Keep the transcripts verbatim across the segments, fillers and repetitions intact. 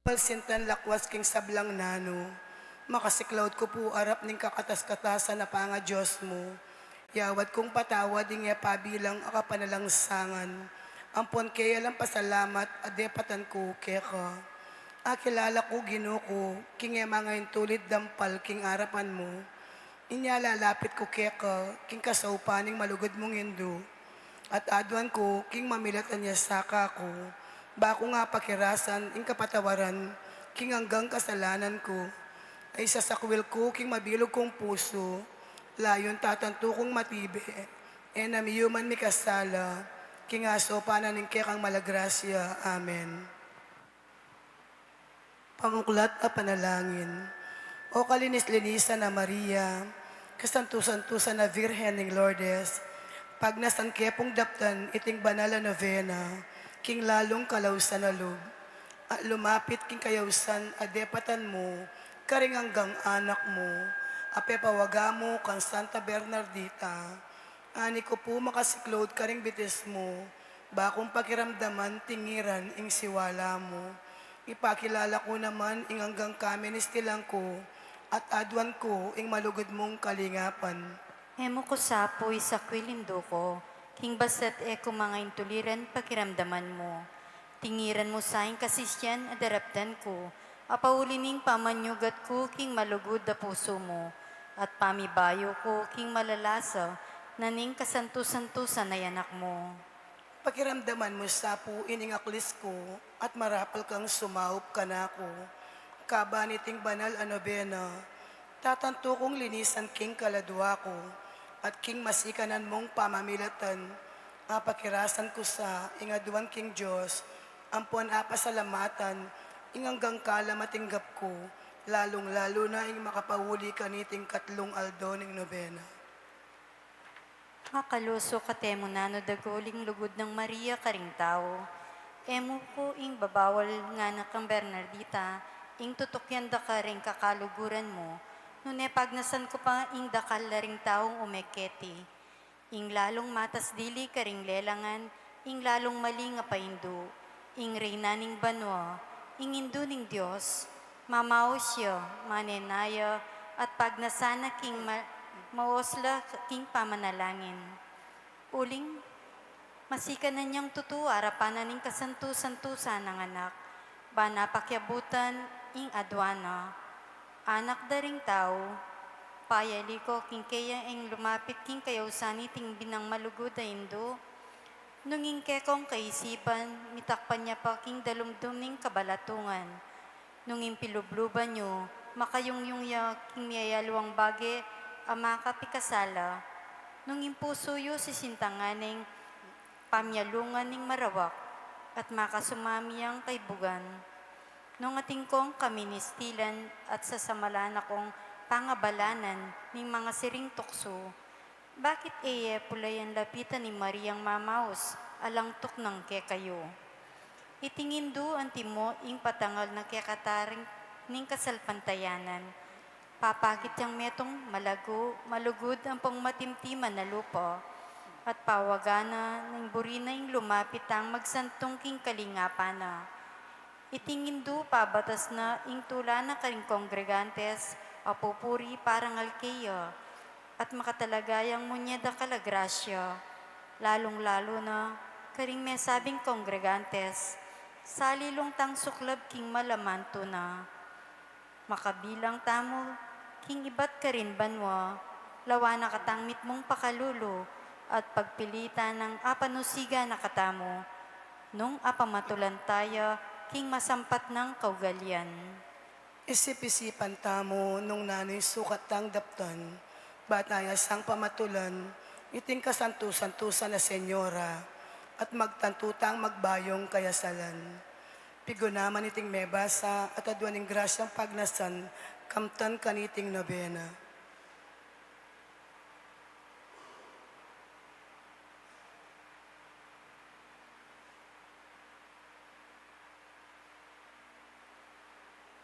Palsintan lakwas king sablang nanu, makasiklaud ku pu arap ning kakatas-katasan a pangaDios mu. Yawad kung patawad ing e pabilang a kapanalangsangan, ampon keya lang pasalamat a depatan ku keka. Akilala ku, Ginu ku, king e mangaintulid dampal king arapan mu. Inya lalapit ku keka king kasaupan ning malugud mung Indu, at aduan ku king mamilatan ya sa kaku, ba kung apakirasan ing kapatawaran king anggang kasalanan ku. Ay sasakwil ku king mabilug kung pusu, layun tatantu kung matibe, e na miyuman mikasala, king asaupan na ning kekang malagrasya. Amen. Pamuklat a panalangin. O kalinis-linisan a Maria, kasantu-santusan a Virgen ning Lourdes, pagnasan ke pung daptan iting banal a nobena, king lalung kalausan a lub, at lumapit king kayausan a depatan mu, karing anggang anak mu, a pepawaga mu kang Santa Bernardita, ani ku pu makasiklaud karing bitis mu, ba kung pakiramdaman tingiran ing siwala mu. Ipakilala ku naman ing anggang kaministilan ku, at aduan ku ing malugud mung kalingapan. E mu ku sa pu isakwil, Indu ku, king basta't e ku mangaintuliran pakiramdaman mu. Tingiran mu sa ing kasisian a daraptan ku, a pauli ning pamanyugat ku king malugud a pusu mu, at pamibayu ku king malalasa na ning kasantu-santusan a Anak mu. Pakiramdaman mu sa pu ining aklis ku, at marapal kang sumaup kanaku. Kaban iting banal a nobena, tatantu kung linisan king kaladua ku, at king masikanan mung pamamilatan, apakirasan ku sa ing aduan king Dios, ampon apasalamatan ing anggang kalam a tinggap ku, lalung-lalu na ing makapauli kaniting katlung aldo ning nobena. Makalusu kate mu nanu dagul ing lugud nang Maria karing tau. E mu ku ing babawal ngana kang Bernardita ing tutukyan da karing kakaluguran mu, nune pagnasan ku pa ing dakal la ring taung ume keti. Ing lalung matas dili karing lelangan, ing lalung maling a paindu, ing Reyna ning banua, ing Indu ning Dios, mamaus ya, manenaya, at pagnasan na king ma-, maus la king pamanalangin. Uling, masikanan yang tutu arapan na ning kasantu-santusan nang Anak, ban apakiabutan ing aduan na. Anak da ring tau, payali ko king keya ing lumapit king kayausan niting binang malugud a Indu, nung ing kekong kaisipan, mitakpan ya pa king dalumdum ning kabalatungan. Nung ing pilubluban yu, makayungyung ya king miyayaluang bage a makapikasala. Nung ing pusu yu sisintangan ning pamyalungan ning marawak, at makasumami yang kaibugan. Nung atin kong kaministilan at sasamalan akong pangabalanan ning mangasiring tuksu, bakit e ye pulayan lapitan i Mariang mamaus a langtuk nang kekayu? Iting Indu antimo ing patangal na kekataring ning kasalpantayanan. Papakit yang metung, malagu, malugud ampong matimtiman a lupa, at pawagan na ning buri na ing lumapit tang magsantung king kalingapan na. Iting Indu pabatas na ing tula na karing kongregantes a pupuri parangal keya, at makatalaga yang munye dakal a grasya, lalung-lalu na karing mesabing kongregantes, salilung tang suklab king malaman tuna. Makabilang tamu king ibat karin banua, lawan na katang mitmung pakalulu at pagpilitan nang apanusigan na katamu, nung apamatulan taya king masampat nang kaugalian. Isip-isipan tamu nung nanu ing sukat tang daptan, ba taya sang pamatulan iting kasantu-santusan a Senyora, at magtantu tang magbayung kayasalan. Pigunaman iting mebasa at aduan ing grasyang pagnasan kamtan kaniting nobena.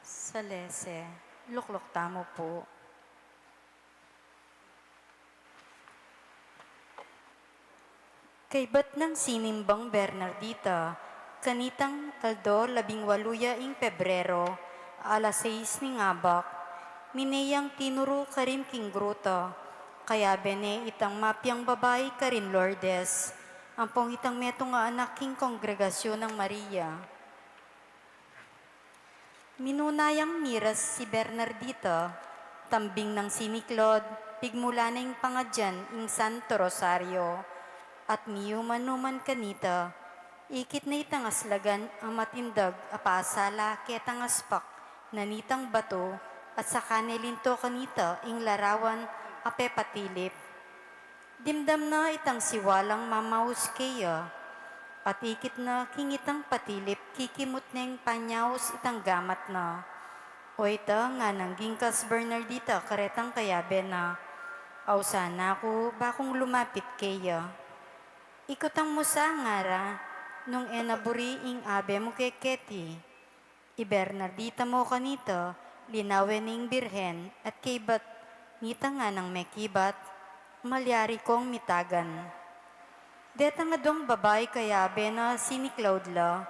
Salese, lukluk tamu pu. Kaybat nang sinimbang Bernardita Kanitang aldo labing walu ya ing Pebrero, alas sais ning abak, mine yang tinuru karin king gruta, kayabe ne itang mapiang babai karin Lourdes, ampong itang metung a anak king kongregasyun nang Maria. Minuna yang miras i Bernardita, tambing nang siniklaud, pigmula ne ing pangadyan ing Santo Rosario, at miyuman-uman kanita, ikit ne itang aslagan a matindag a pasala ketang aspak na nitang batu, at saka ne linto kanita ing larawan a pepatilip. Dimdam na itang siwalang mamaus keya, at ikit na king itang patilip kikimut neng panyaus itang gamat na. O ita, nganang gingkas Bernardita karetang kayabe na, ausan na ku bakung lumapit keya. Ikutang mu sa, ngara, nung e na buri ing abe mu keketi. I Bernardita mu kanita, linawen ning Birhen, at kaybat nita nganang mekibat, malyari kong mitagan. Detang aduang babai kayabe na siniklaud la,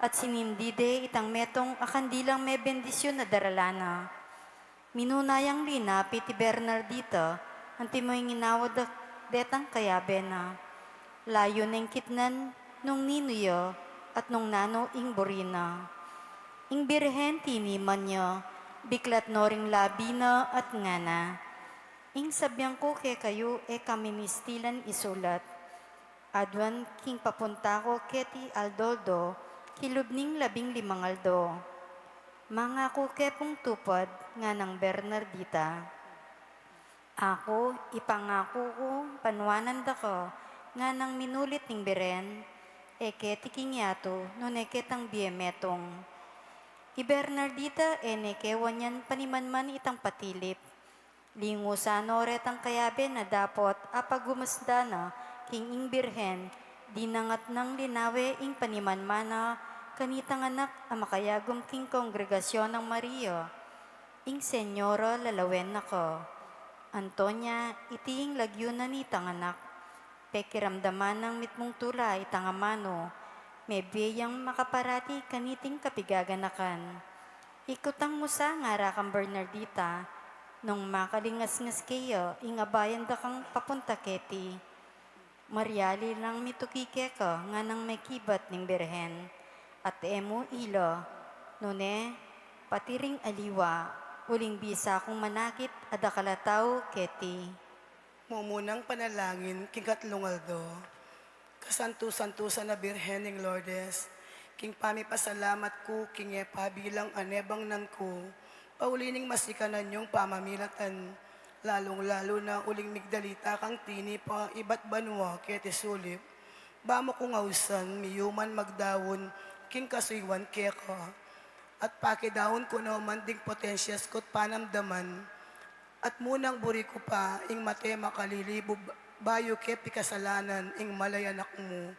at sinindi de itang metung a kandilang mebendisyun a daralan na. Minuna yang linapit i Bernardita, antimo ing inawa da detang kayabe na. Layu neng kitnan nung ninu ya at nung nanu ing buri na. Ing Birhen tiniman ya, biklat no ring labi na at ngana, ing sabian ku kekayu e kaministilan isulat. Aduan king papunta ku keti aldo-aldo, kilub ning labing limang aldo. Mangaku ke pung tupad, nganang Bernardita. Aku, ipangaku ku, panuanan da ka, nganang minulit ning Birhen, e keti king yatu, nune ketang bie metung. I Bernardita e ne kewan yang panimanman itang patilip. Lingusan no retang kayabe na dapot apagumas da na king ing Birhen, dinangat nang linawe ing panimanman na kanitang anak a makayagum king kongregasyon nang Maria. Ing Senyora lalawen na ka. Antonia, iti ing lagyu na nitang anak. Pekiramdaman nang mitmung tula itang amanu, mebie yang makaparati kaniting kapigaganakan. Ikutang mu sa, ngara kang Bernardita, nung makalingasngas keya, ing abayan da kang papunta keti. Maryali lang mituki keka, nganang mekibat ning Birhen, at e mu ila, nune, pati ring aliwa, uling bisa kung manakit a dakal a tau keti. Mumunang panalangin king katlung aldo. Kasantu-santusan a Birhen ning Lourdes, king pamipasalamat ku king e pabilang a nebangnan ku, pauli ning masikanan yung pamamilatan, lalung-lalu na uling migdalita kang tinipa ibat banua keti sulip, ba mu kung ausan miyuman magdaun king kasuyuan keka, at pakidaun ku naman ding potensyas ku't panamdaman, at munang buri ku pa ing mate makalilibu bayu ke pikasalanan ing malay anak mu,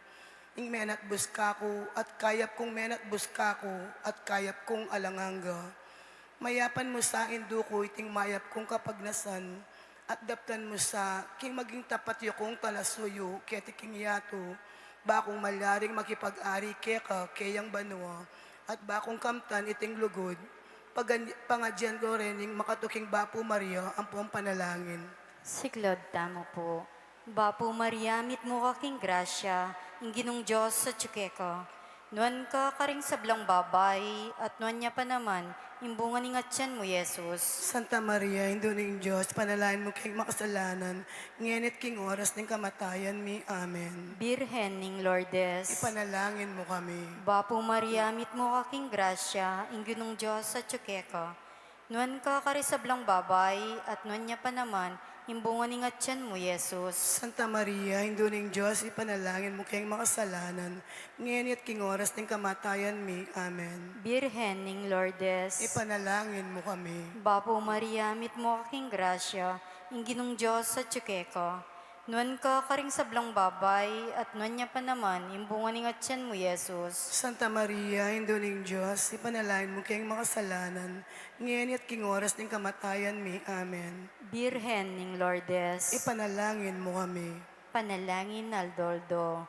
ing menatbus kaku, at kayap kung menatbus kaku, at kayap kung alang angga. Mayapan mu sa, indu ku, iting mayap kung kapagnasan, at daptan mu sa, king maging tapat ya kung talasuyu keti king yatu, ba kung malyaring makipag-ari keka keyang banua, at ba kung kamtan iting lugud, pagan-, pangadyan ku rening makatuking Bapu Maria ampong panalangin. Siklaud tamu pu. Bapu Maria, mitmu ka king grasya, ing Ginung Dios atyu keka. Nuan ka karing sablang babai, at nuan ya pa naman ing bunga ning atyan mu, Jesus. Santa Maria, Indu ning Dios, ipanalangin mu keng makasalanan, ngeni at king oras ning kamatayan mi. Amen. Birhen ning Lourdes, ipanalangin mu kami. Bapu Maria, mitmu ka king grasya, ing Ginung Dios atyu keka. Nuan ka karing sablang babai, at nuan ya pa naman ing bunga ning atyan mu, Jesus. Santa Maria, Indu ning Dios, ipanalangin mu keng makasalanan, ngeni at king oras ning kamatayan mi. Amen. Birhen ning Lourdes, ipanalangin mu kami. Bapu Maria, mitmu ka king grasya, ing Ginung Dios atyu keka. Nuan ka karing sablang babai, at nuan ya pa naman ing bunga ning atyan mu, Jesus. Santa Maria, Indu ning Dios, ipanalangin mu keng makasalanan, ngeni at king oras ning kamatayan mi. Amen. Birhen ning Lourdes, ipanalangin mu kami. Panalangin aldo-aldo.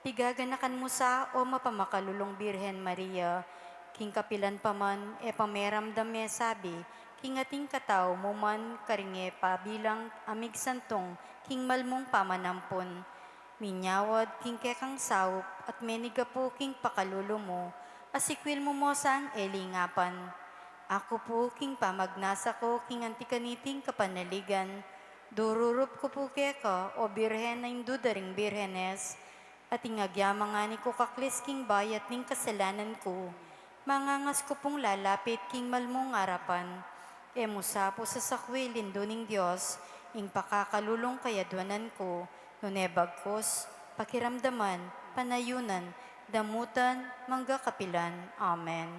Pigaganakan mu sa, o mapamakalulung Birhen Maria, king kapilan pa man e pameramdam mesabi, king ating katau mu man karing e pa bilang a migsantung king malmung pamanampun. Minyawad king kekang saup at menigapu king pakalulu mu, asikwil mu mo sang e lingapan. Aku pu king pamagnasa ku king anti kaniting kapanaligan, dururup ku pu keka, o Birhen a indu da ring birhenes, at ing agyaman ngani ku kaklis king bayat ning kasalanan ku, mangangas ku pung lalapit king malmung arapan. E mu sa pu sasakwil, Indu ning Dios, ing pakakalulung kayadwanan ku, nune bagkus, pakiramdaman, panayunan, damutan, mangga kapilan. Amen.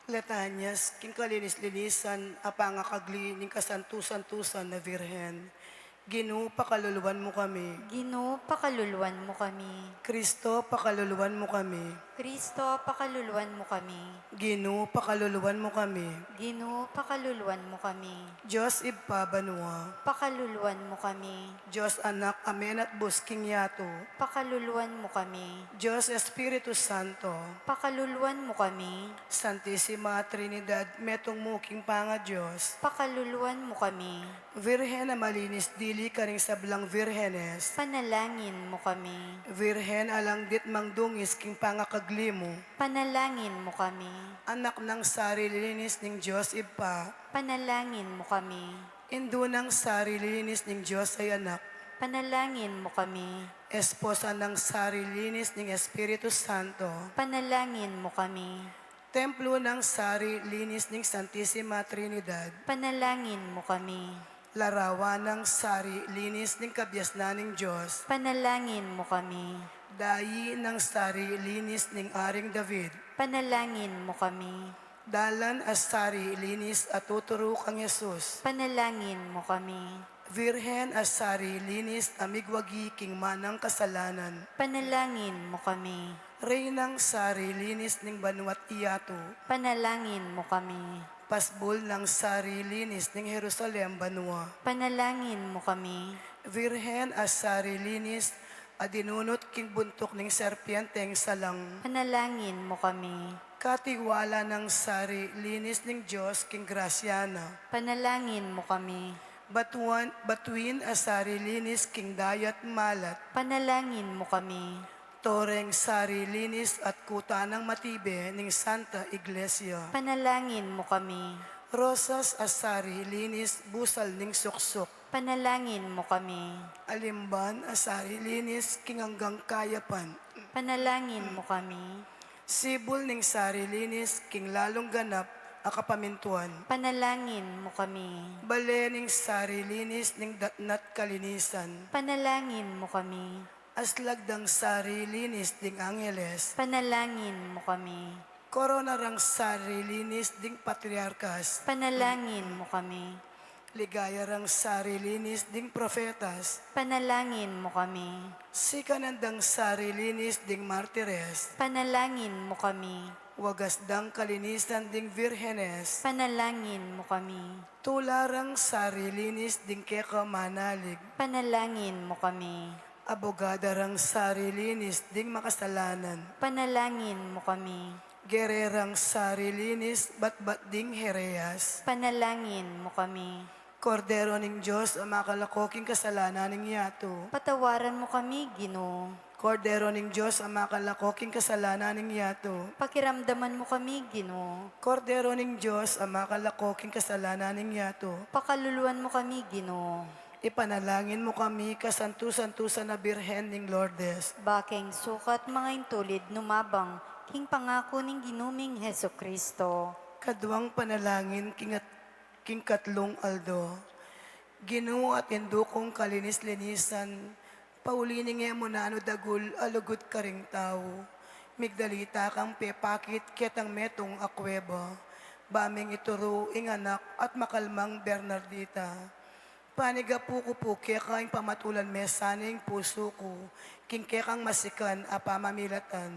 Letanyas king kalinis-linisan a pangakagli ning kasantu-santusan a Birhen. Ginu, pakaluluan mu kami. Ginu, pakaluluan mu kami. Kristo, pakaluluan mu kami. Kristo, pakaluluan mu kami. Ginu, pakaluluan mu kami. Ginu, pakaluluan mu kami. Dios Ibpa banua. Pakaluluan mu kami. Dios Anak a menatbus king yatu. Pakaluluan mu kami. Dios Espiritu Santo. Pakaluluan mu kami. Santisima Trinidad, metung mu king pangaDios. Pakaluluan mu kami. Virgen a malinis dili karing sablang virgenes. Panalangin mu kami. Virgen a langdit mangdungis king pangakagli mu. Panalangin mu kami. Anak nang sari linis ning Dios Ibpa. Panalangin mu kami. Indu nang sari linis ning Dios a Anak. Panalangin mu kami. Esposa nang sari linis ning Espiritu Santo. Panalangin mu kami. Templo nang sari linis ning Santisima Trinidad. Panalangin mu kami. Larawan nang sari linis ning kabiasnan ning Dios. Panalangin mu kami. Dayi nang sari linis ning Aring David. Panalangin mu kami. Dalan a sari linis a tuturu kang Jesus. Panalangin mu kami. Virgen a sari linis a migwagi king manang kasalanan. Panalangin mu kami. Reynang sari linis ning banua't yatu. Panalangin mu kami. Pasbul nang sari linis ning Jerusalem banua. Panalangin mu kami. Virgen a sari linis a dinunut king buntuk ning serpienteng salang. Panalangin mu kami. Katiwala nang sari linis ning Dios king grasya na. Panalangin mu kami. Batuan, batuin a sari linis king dayat malat. Panalangin mu kami. Toreng sari linis at kuta nang matibe ning Santa Iglesia. Panalangin mu kami. Rosas a sari linis busal ning suksuk. Panalangin mu kami. Alimban a sari linis king anggang kayapan. Panalangin mu kami. Sibul ning sari linis king lalung ganap a kapamintuan. Panalangin mu kami. Bale ning sari linis ning datna't kalinisan. Panalangin mu kami. Aslag dang sari linis ding angeles. Panalangin mu kami. Korona rang sari linis ding patriarkas. Panalangin mu kami. Ligaya rang sari linis ding profetas. Panalangin mu kami. Sikanan dang sari linis ding martires. Panalangin mu kami. Wagas dang kalinisan ding virgenes. Panalangin mu kami. Tula rang sari linis ding keka manalig. Panalangin mu kami. Abogada rang sari linis ding makasalanan. Panalangin mu kami. Gererang sari linis batbat ding hereas. Panalangin mu kami. Kordero ning Dios a makalako king kasalanan ning yatu. Patawaran mu kami, Ginu. Kordero ning Dios a makalako king kasalanan ning yatu. Pakiramdaman mu kami, Ginu. Kordero ning Dios a makalako king kasalanan ning yatu. Pakaluluan mu kami, Ginu. Ipanalangin mu kami, kasantu-santusan a Birhen ning Lourdes. Ba keng sukat manga intulid numabang king pangaku ning Ginu ming Jesucristo. Kaduang panalangin king at-, king katlung aldo. Ginu at Indu kung kalinis-linisan, pauli ning e mu nanu dagul a lugud karing tau, migdalita kang pepakit ketang metung a kuweba, ba ming ituru ing anak at makalmang Bernardita. Panigapu ku pu keka ing pamatulan me sana ing pusu ku king kekang masikan a pamamilatan.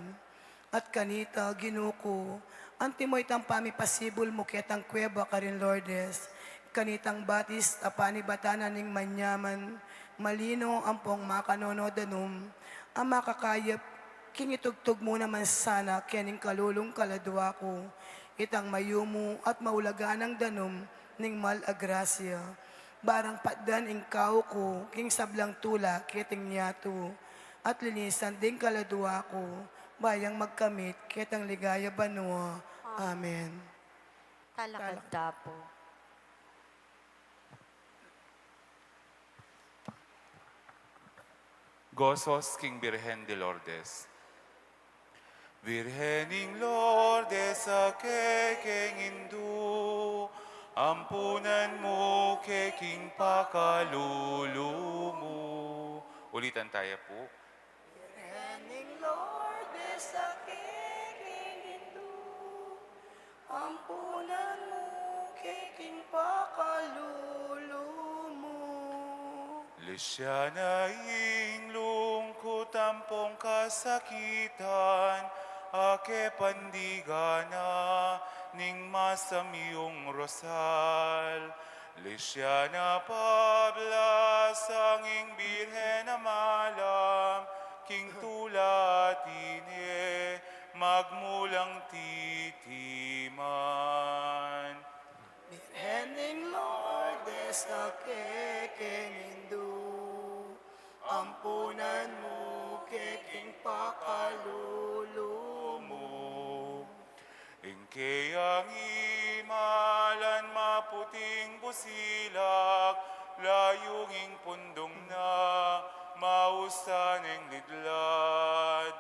At kanita, Ginu ku, antimo itang pamipasibul mu ketang kuweba karin Lourdes, kanitang batis a panibatan na ning manyaman, malino ampong makanunu danum, a makakayap King itugtug mu naman sana kening kalulung kaladua ku itang mayumu at maulagang danum ning mal a grasya. Barang patdan ing kau ku king sablang tula keting yatu, at linisan ding kaladua ku, ba yang magkamit ketang ligaya banua. Amen. Talakad ta pu. Gozos king Birhen de Lourdes. Birhen ning Lourdes, a kekeng Indu, ampunan mu ke king pakalulu mu. Ulitan taya pu. Birhen ning Lourdes, a kekeng Indu, ampunan mu ke king pakalulu mu. Lisyan na ing lungkut ampong kasakitan, a kepandigan na ning masamyung rosal. Lisyan na pablasang ing Birhen a malam, king tula tine magmulang titiman. Birhen ning Lourdes, a kekeng Indu, ampunan mu ke king pakalulu mu. Ing keyang imalan maputing busilak, layung ing pundung na, mausan ing lidlad.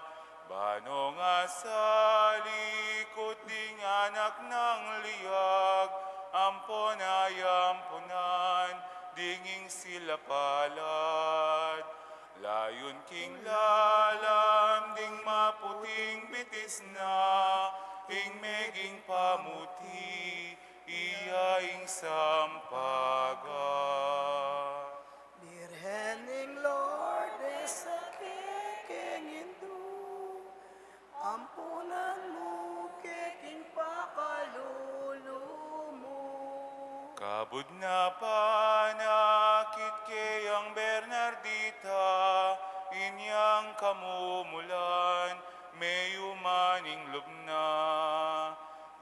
Banong a salikut ding anak nang liag, ampon ayampunan ding ing sila palad. Layun king lalam ding maputing bitis na, ing meging pamuti, iya ing sampaga. Birhen ning Lourdes, a kekeng Indu, ampunan mu ke king pakalulu mu. Kabud na panakit keyang Bernardita, inyang kamumulan, meyuman ing lub na.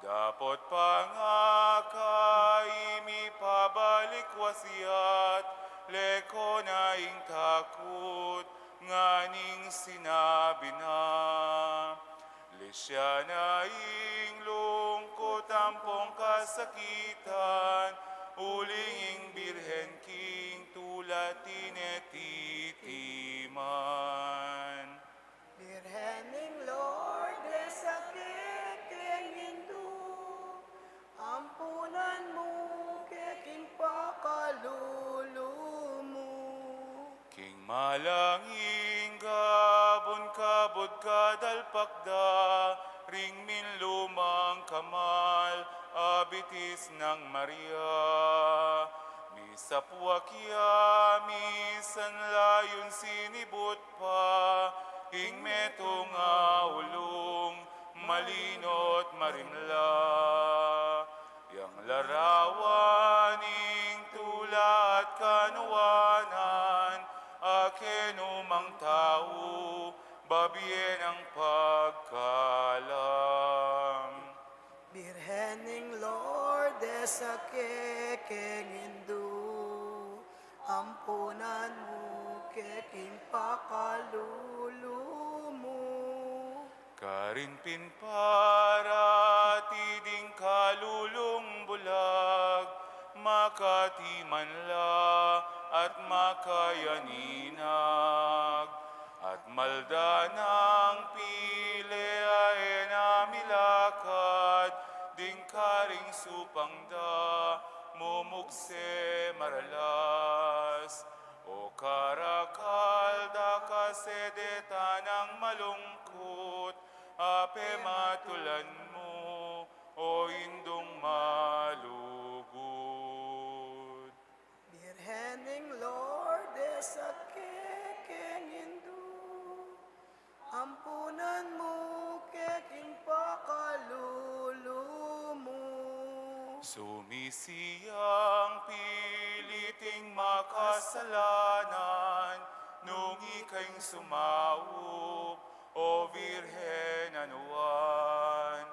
Dapot pangaka imi pabalik wasiat, leko na ing takut, nganing sinabi na. Lisyan na ing lungkut ampong kasakitan, uling ing Birhen king tula tine titiman. Birhen ning Lourdes, a kekeng Indu, ampunan mu ke king pakalulu mu. King malanging gabun kabud kadalpak da ring minlumang kamal a bitis nang Maria. Misapuak ya misan layun sinibut pa ing metung a ulung, malino't marimla. Yang larawan ning tula at kanuanan, a kenu mang tau babie nang pagkalam. Birhen ning Lourdes, a kekeng Indu, ampunan mu ke king pakalulu mu. Karin pin parati ding kalulung bulag, makati man la at makayaninag. At malda nang pile a e na milakad, ding karing supang da mumugse maralas. O karakal da ka sede tanang malungkut, a pematulan mu, o Indung malugud. Birhen ning Lourdes, a kekeng Indu, ampunan mu ke king pakalulu mu. Sumisiang pili ting makasalanan, nung ika ing sumaup, O Virgen a nuan,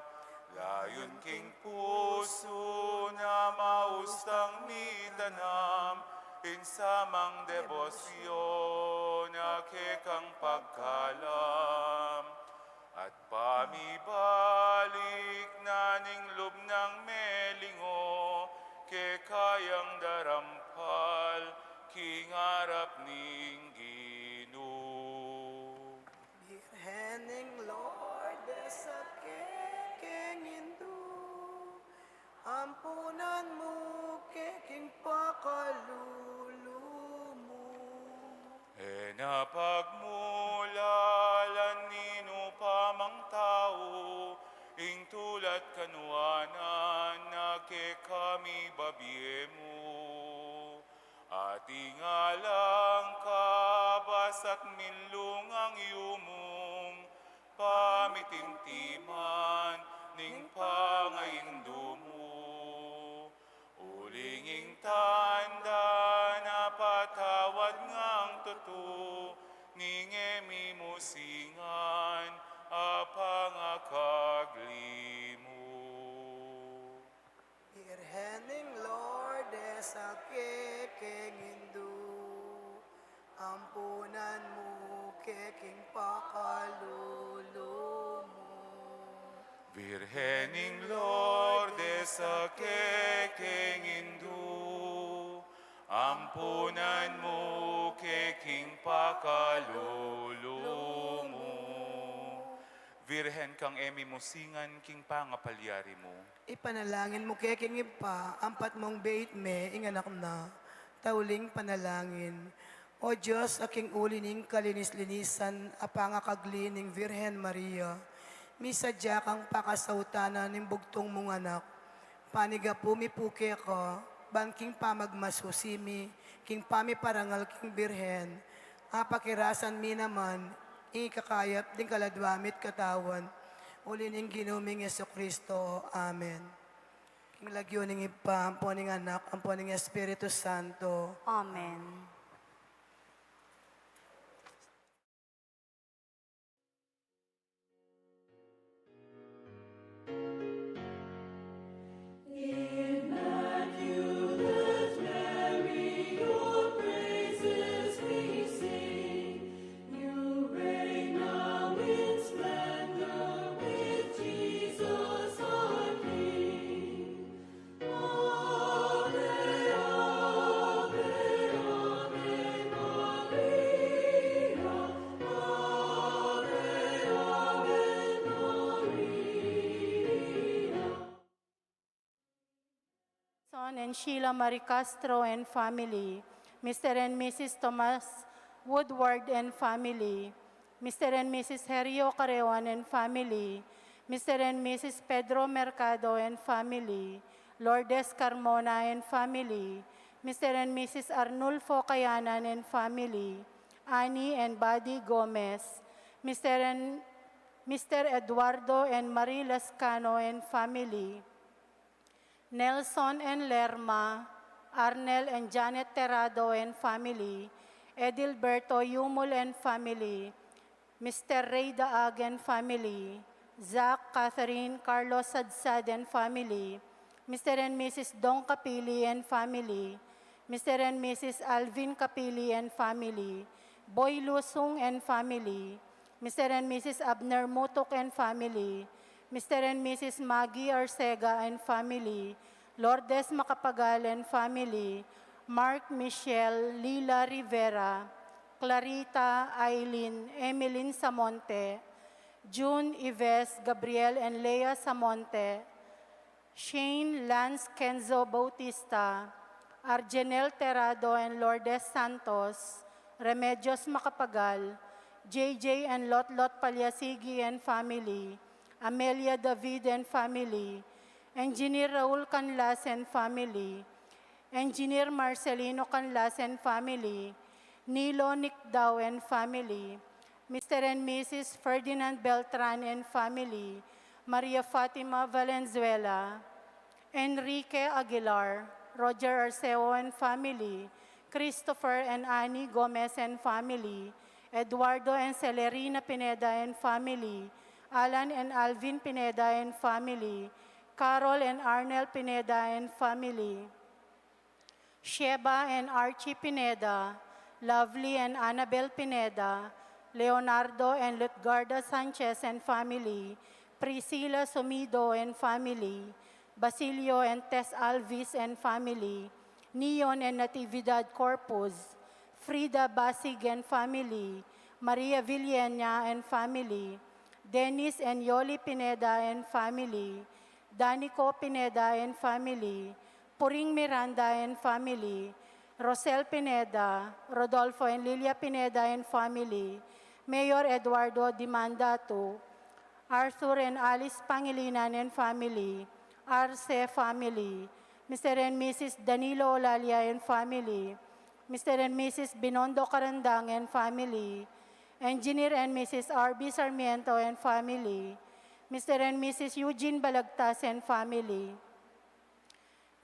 layun king pusu na maustang mitanam ing samang debosyon a kekang pagkalam, at pamibalik na ning lub nang melingo keka yang darampal king arap ning Ginu. Virgen ning Lourdes, a kekeng Indu, ampunan mu ke king pakalulu mu. E na pagmulalan ninu pa mang tau ing tulat kanuanan na kekami babie mu. Ating alang kabas at minlungang yumung pamitimtiman ning pangaindu mu. Uling ing tanda na patawad ngang tutu ning e mi musingan a pangakagli mu. Virgen ning Lourdes, a kekeng Indu, ampunan mu ke king pakalulu mu. Virgen ning Lourdes, a kekeng Indu, ampunan mu ke king pakalulu mu. Virgen kang e mi musingan king pangapalyari mu. Ipanalangin mu ke king Ibpa, ampat mung beit me ing anak na, ta uling panalangin. O Dios, a king uli ning kalinis-linisan a pangakagli ning Virgen Maria, misadya kang pakasautanan ning bugtung mung anak. Panigapu mi pu keka, ban king pamagmasusi mi king pamiparangal king Birhen, apakirasan mi naman ing ikakayap ding kaladwa mi't katawan. Uli ning Ginu ming Jesucristo. Amen. King lagyu ning Ibpa, ampo ning Anak, ampo ning Espiritu Santo. Amen. Immaculate Mary, your praises we sing. You reign now in splendor with Jesus our King. Ave, ave, ave Maria, ave, ave Maria. Son and Sheila Marie Castro and family, Mister and Missus Thomas Woodward and family, Mister and Missus Herio Careon and family, Mister and Missus Pedro Mercado and family, Lourdes Carmona and family, Mister and Missus Arnulfo Cayanan and family, Annie and Buddy Gomez, Mister and Mister Eduardo and Marie Lascano and family, Nelson and Lerma, Arnel and Janet Terrado and family, Edilberto Yumul and family, Mister Ray Daag and family, Zach, Catherine, Carlos Sadsad and family, Mister and Missus Dong Capili and family, Mister and Missus Alvin Capili and family, Boy Lusung and family, Mister and Missus Abner Mutuk and family, Mister and Missus Maggie Arcega and family, Lourdes Macapagal and family, Mark, Michelle, Lila Rivera, Clarita, Aileen, Emeline Samonte, June, Ives, Gabriel, and Lea Samonte, Shane, Lance, Kenzo Bautista, Arjenel Terrado and Lourdes Santos, Remedios Macapagal, J J and Lotlot Paliasigi and family, Amelia David and family, Engineer Raul Canlas and family, Engineer Marcelino Canlas and family, Nilo Nicdao and family, Mister and Missus Ferdinand Beltran and family, Maria Fatima Valenzuela, Enrique Aguilar, Roger Arceo and family, Christopher and Annie Gomez and family, Eduardo and Celerina Pineda and family, Alan and Alvin Pineda and family, Carol and Arnel Pineda and family, Sheba and Archie Pineda, Lovely and Annabel Pineda, Leonardo and Lutgarda Sanchez and family, Priscilla Sumido and family, Basilio and Tess Alvis and family, Neon and Natividad Corpus, Frida Basig and family, Maria Villena and family, Dennis and Yoli Pineda and family, Danico Pineda and family, Puring Miranda and family, Rosel Pineda, Rodolfo and Lilia Pineda and family, Mayor Eduardo Dimanda two, Arthur and Alice Pangilinan and family, Arce family, Mister and Missus Danilo Olalia and family, Mister and Missus Binondo Carandang and family, Engineer and Missus R B Sarmiento and family, Mister and Missus Eugene Balagtas and family,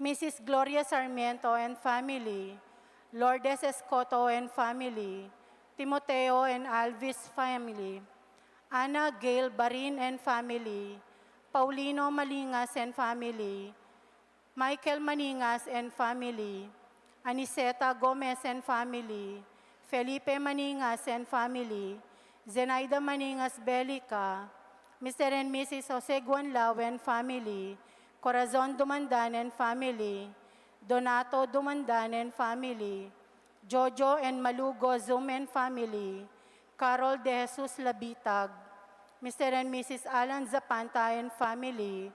Missus Gloria Sarmiento and family, Lourdes Escoto and family, Timoteo and Alvis family, Anna Gail Barin and family, Paulino Malingas and family, Michael Maningas and family, Aniceta Gomez and family, Felipe Maningas and family, Zenaida Maningas Belica, Mister and Missus Jose Guanlao and family, Corazon Dumandan and family, Donato Dumandan and family, Jojo and Malugo Zum and family, Carol De Jesus Labitag, Mister and Missus Alan Zapanta and family,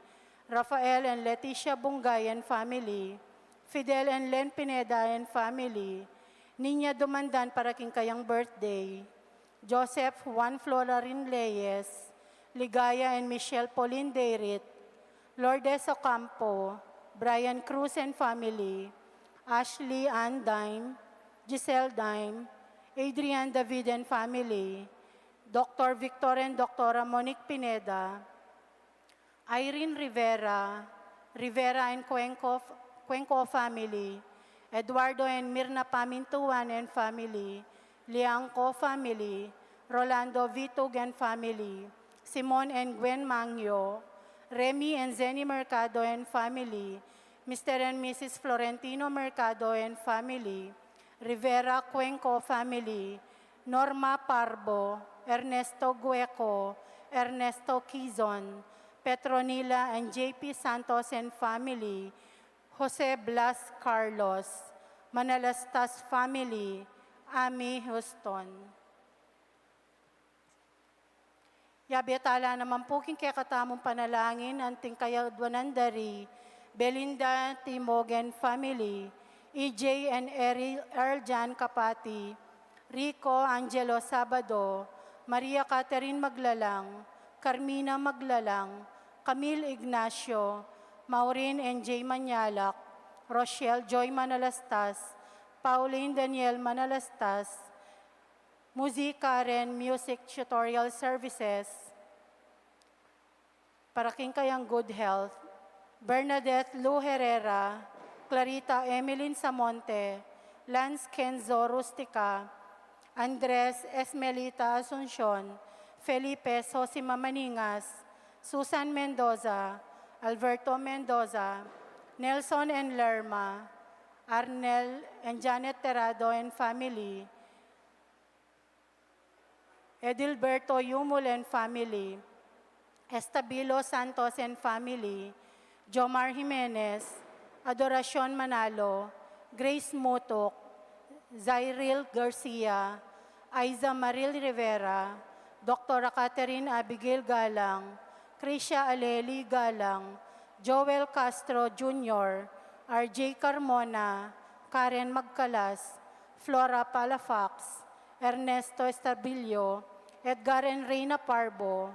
Rafael and Leticia Bungay and family, Fidel and Len Pineda and family, Nina Dumandan para king kayang birthday, Joseph Juan Florarin Reyes, Ligaya and Michelle Pauline Deirit, Lourdes Ocampo, Brian Cruz and family, Ashley Ann Dime, Giselle Dime, Adrian David and family, Doctor Victor and Doctora Monique Pineda, Irene Rivera, Rivera and Cuenco, Cuenco family, Eduardo and Mirna Pamintuan and family, Liangco family, Rolando Vitug and family, Simon and Gwen Mangio, Remy and Zenny Mercado and family, Mister and Missus Florentino Mercado and family, Rivera Cuenco family, Norma Parbo, Ernesto Gueco, Ernesto Quizon, Petronila and J P Santos and family, Jose Blas Carlos, Manalastas family, Ami Houston. Yabe tala naman pu king kekatamung panalangin anting kayadwanan da ri Belinda Timog and family, E J and Eri Erjan Kapati, Rico Angelo Sabado, Maria Catherine Maglalang, Carmina Maglalang, Camille Ignacio, Maureen and Jay Manyalak, Rochelle Joy Manalastas, Pauline Daniel Manalastas, Musi Karen Music Tutorial Services, para king kayang good health, Bernadette Lou Herrera, Clarita Emeline Samonte, Lance Kenzo Rustica, Andres Esmelita Asuncion, Felipe Sosima Maningas, Susan Mendoza, Alberto Mendoza, Nelson and Lerma, Arnel and Janet Terrado and family, Edilberto Yumul and family, Estabilo Santos and family, Jomar Jimenez, Adoracion Manalo, Grace Mutuk, Zairil Garcia, Aiza Maril Rivera, Doctora Catherine Abigail Galang, Krisha Aleli Galang, Joel Castro Junior, R J Carmona, Karen Magcalas, Flora Palafox, Ernesto Estabillo, Edgar and Reina Parbo,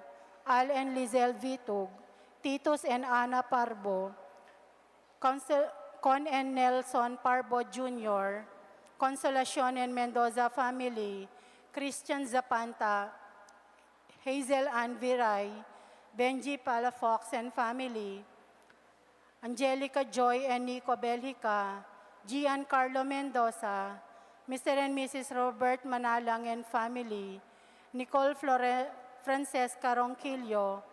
Al and Lizelle Vitug, Titus and Ana Parbo, Conse-, Con and Nelson Parbo Junior, Consolacion and Mendoza family, Christian Zapanta, Hazel Ann Viray, Benji Palafox and family, Angelica Joy and Nico Belgica, Giancarlo Mendoza, Mister and Missus Robert Manalang and family, Nicole Flore-, Francesca Ronquillo,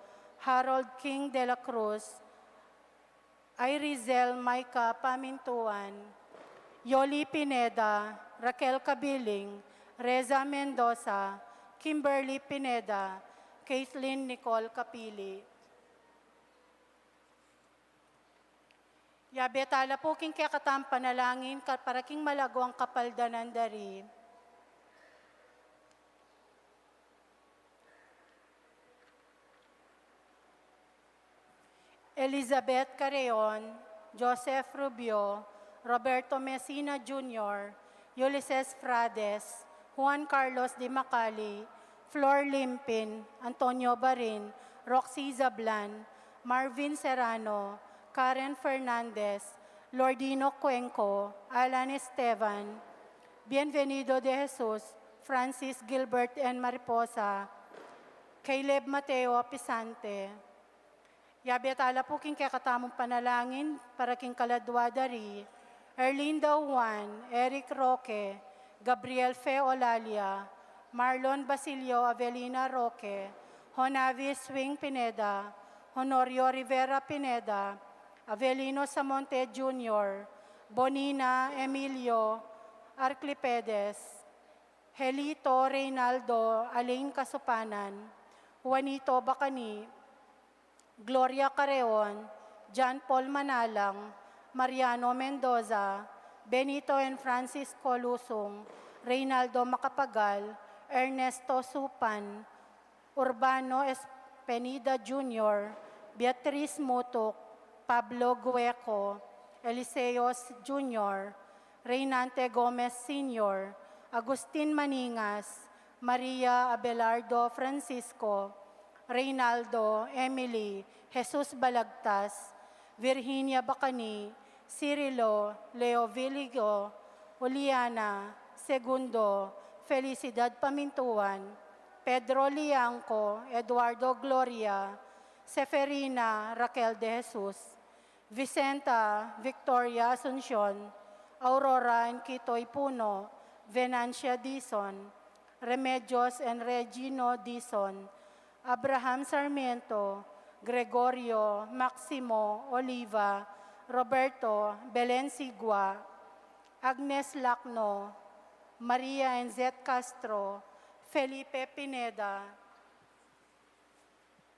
Harold King de la Cruz, Irizel Micah Pamintuan, Yoli Pineda, Raquel Cabiling, Reza Mendoza, Kimberly Pineda, Kathleen Nicole Capili. Yabe tala pu king kekatamung panalangin ka-, para king malaguang kapaldanan da ri Elizabeth Carreon, Joseph Rubio, Roberto Messina Junior, Ulises Frades, Juan Carlos Di Macali, Flor Limpin, Antonio Barin, Roxy Zablan, Marvin Serrano, Karen Fernandez, Lordino Cuenco, Alan Esteban, Bienvenido de Jesus, Francis Gilbert and Mariposa, Caleb Mateo Pisante. Yabe tala pu king kekatamung panalangin para king kaladua da ri Erlinda Juan, Eric Roque, Gabriel Fe Olalia, Marlon Basilio Avelina Roque, Jonavi Swing Pineda, Honorio Rivera Pineda, Avelino Samonte Junior, Bonina Emilio Arclipedes, Helito Reynaldo Alain Casupanan, Juanito Bacani, Gloria Carreon, John Paul Manalang, Mariano Mendoza, Benito and Francisco Lusung, Reynaldo Macapagal, Ernesto Supan, Urbano Espenida Junior, Beatriz Mutuk, Pablo Gueco, Eliseo Junior, Reynante Gomez Senior, Agustin Maningas, Maria Abelardo Francisco, Reynaldo, Emily, Jesus Balagtas, Virginia Bacani, Cirilo, Leo Viligo, Juliana, Segundo, Felicidad Pamintuan, Pedro Liangco, Eduardo Gloria, Seferina, Raquel de Jesus, Vicenta, Victoria Asuncion, Aurora and Kitoy Puno, Venancia Dizon, Remedios and Regino Dizon, Abraham Sarmiento, Gregorio, Maximo, Oliva, Roberto, Belen Sigua, Agnes Lacno, Maria and Zet Castro, Felipe Pineda,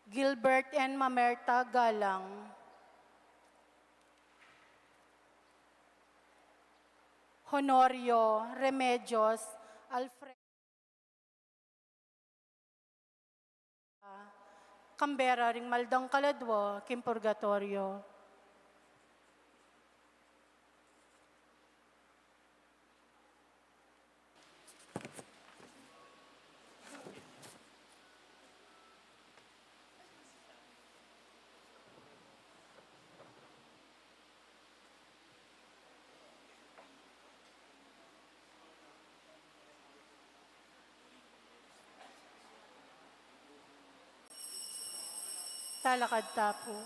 Gilbert and Mamerta Galang, Honorio, Remedios, Alfred. Kambera ring maldang kaladua king purgatorio. Talakad ta pu.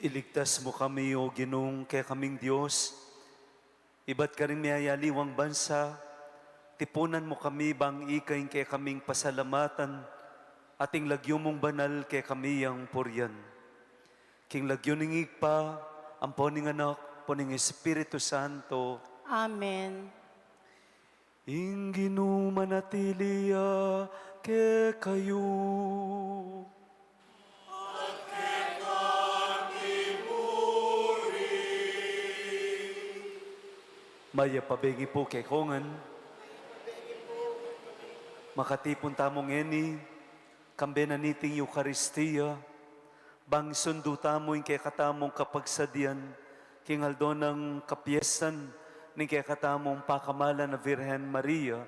Iligtas mu kami, O Ginung kekaming Dios, ibat karing miyayaliwang bansa, tipunan mu kami bang ika ing kekaming pasalamatan, at ing lagyu mung banal kekami yang purian. King lagyu ning Ibpa, ampo ning Anak, ampo ning Espiritu Santo. Amen. Ing Ginu manatili ya kekayu. Mayap a bengi pu kekongan. Makatipun tamu ngeni, kambe na niting Eukaristia, bang sundu tamu ing kekatamung kapagsadian, king aldo nang kapiestan ning kekatamung pakamalan a Virgen Maria.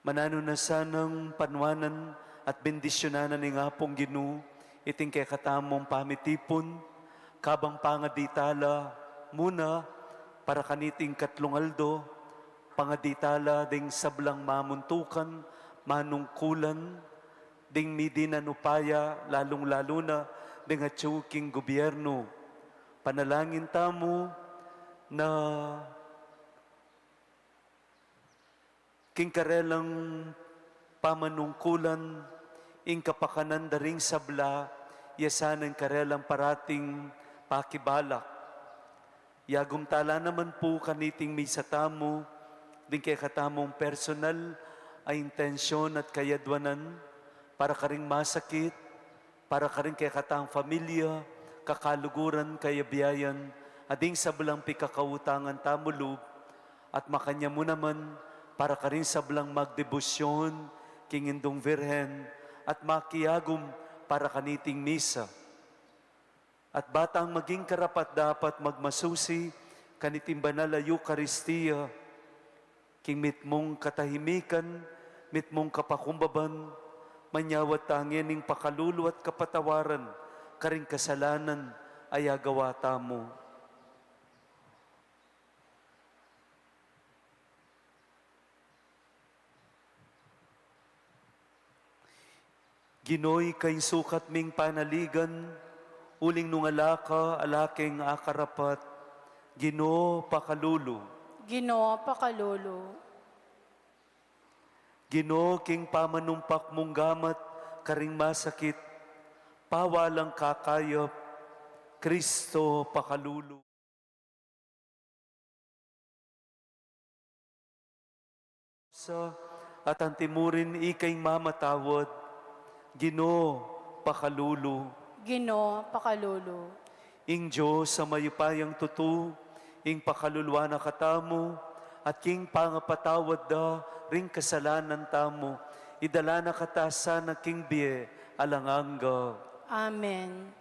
Mananu na sanang panuanan at bendisyunan na ning Apung Ginu iting kekatamung pamitipun, kabang pangadi tala muna para kaniting katlung aldo, pangadi tala ding sablang mamuntukan, manungkulan, ding midinan upaya, lalung-lalu na ding atyu king gobyernu. Panalangin tamu na king karelang pamanungkulan, ing kapakanan da ring sabla, ya sana ing karelang parating pakibalak. Yagum tala naman pu kaniting misa tamu, ding kekatamung personal a intensyon at kayadwanan, para karing masakit, para karing kekatang familia, kakaluguran, kayabiayan, at ding sablang pikakautangan tamu lub, at makanyan mu naman para karing sablang magdebosyon king Indung Virgen, at makiagum para kaniting misa. At ba tang maging karapat-dapat magmasusi kaniting banal a Eukaristia, king mitmung katahimikan, mitmung kapakumbaban, manyawad ta ngening pakalulu at kapatawaran karing kasalanan a yagawa tamu. Ginu, ika ing sukat ming panaligan, uling nung ala ka, ala keng akarapat. Ginu, pakalulu. Ginu, pakalulu. Ginu, king pamanumpak mung gamat karing masakit, pawalang kakayap. Kristo, pakalulu. Sa, at antimurin ika ing mamatawad. Ginu, pakalulu. Ginu, pakalulu. Ing Dios a mayupayang tutu, ing pakaluluan na katamu, at king pangapatawad da ring kasalanan tamu, idala na kata sana king bie alang angga. Amen.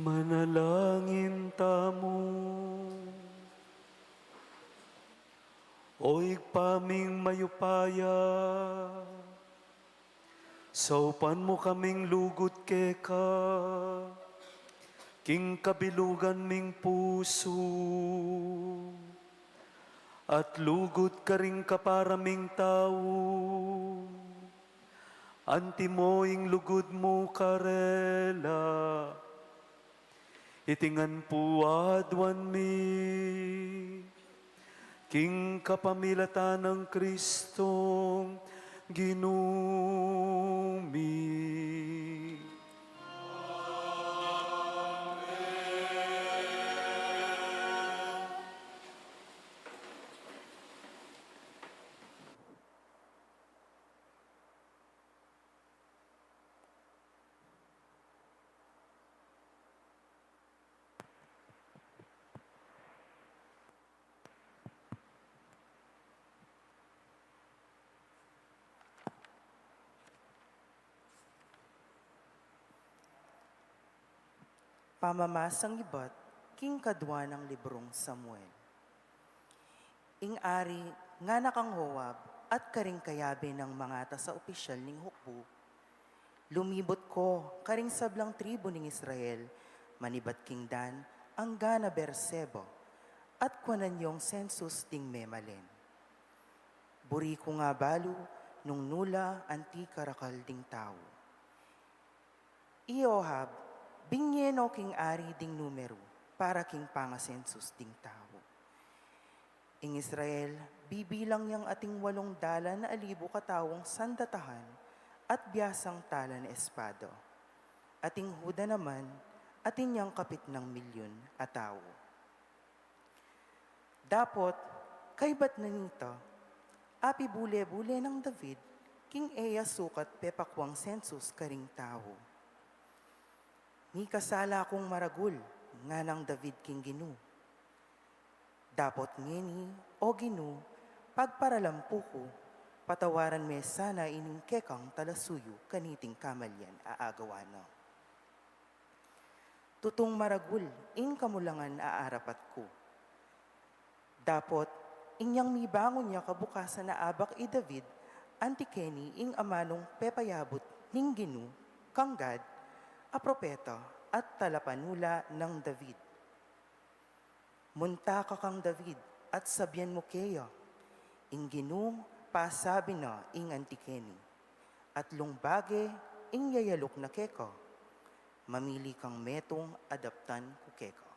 Manalangin tamu. O Ibpa ming mayupaya, saupan mu kaming lugud keka king kabilugan ming pusu, at lugud karing kapara ming tau, antimo ing lugud mu karela. Iti ngan pu aduan mi king kapamilatan nang Kristong Ginu mi. Pamamasang ibat king kadua nang librung Samuel. Ing ari ngana kang Joab at karing kayabe nang mangatas a opisyal ning hukbu, "Lumibut ko karing sablang tribu ning Israel, manibat king Dan angga na Beerseba, at kuanan yong sensus ding memalen. Buri ku nga balu nung nu la anti karakal ding tau." I Joab, binye no king ari ding numeru para king pangasensus ding tau. Ing Israel, bibilang yang ating walung dalan a libu katawung sandatahan at biasang talan espada. Ating Juda naman, atin yang kapit nang milyun a tau. Dapot, kaybat na nita, apibule-bule nang David king e ya sukat pepakuang sensus karing tau. "Mikasala kung maragul," nganang David king Ginu. "Dapot ngeni, O Ginu, pagparalampu ku, patawaran me sana ining kekang talasuyu kaniting kamalian a agawa na. Tutung maragul ing kamulangan a arapat ku." Dapot, inyang mibangun ya kabukasan a abak i David anti keni ing amanung pepayabut ning Ginu kang Gad a propeta at talapanula nang David. "Munta ka kang David at sabian mu keya, 'Ing Ginung pasabi na ing anti keni, atlung bage ing yayaluk na keka, mamili kang metung a daptan ku keka.'"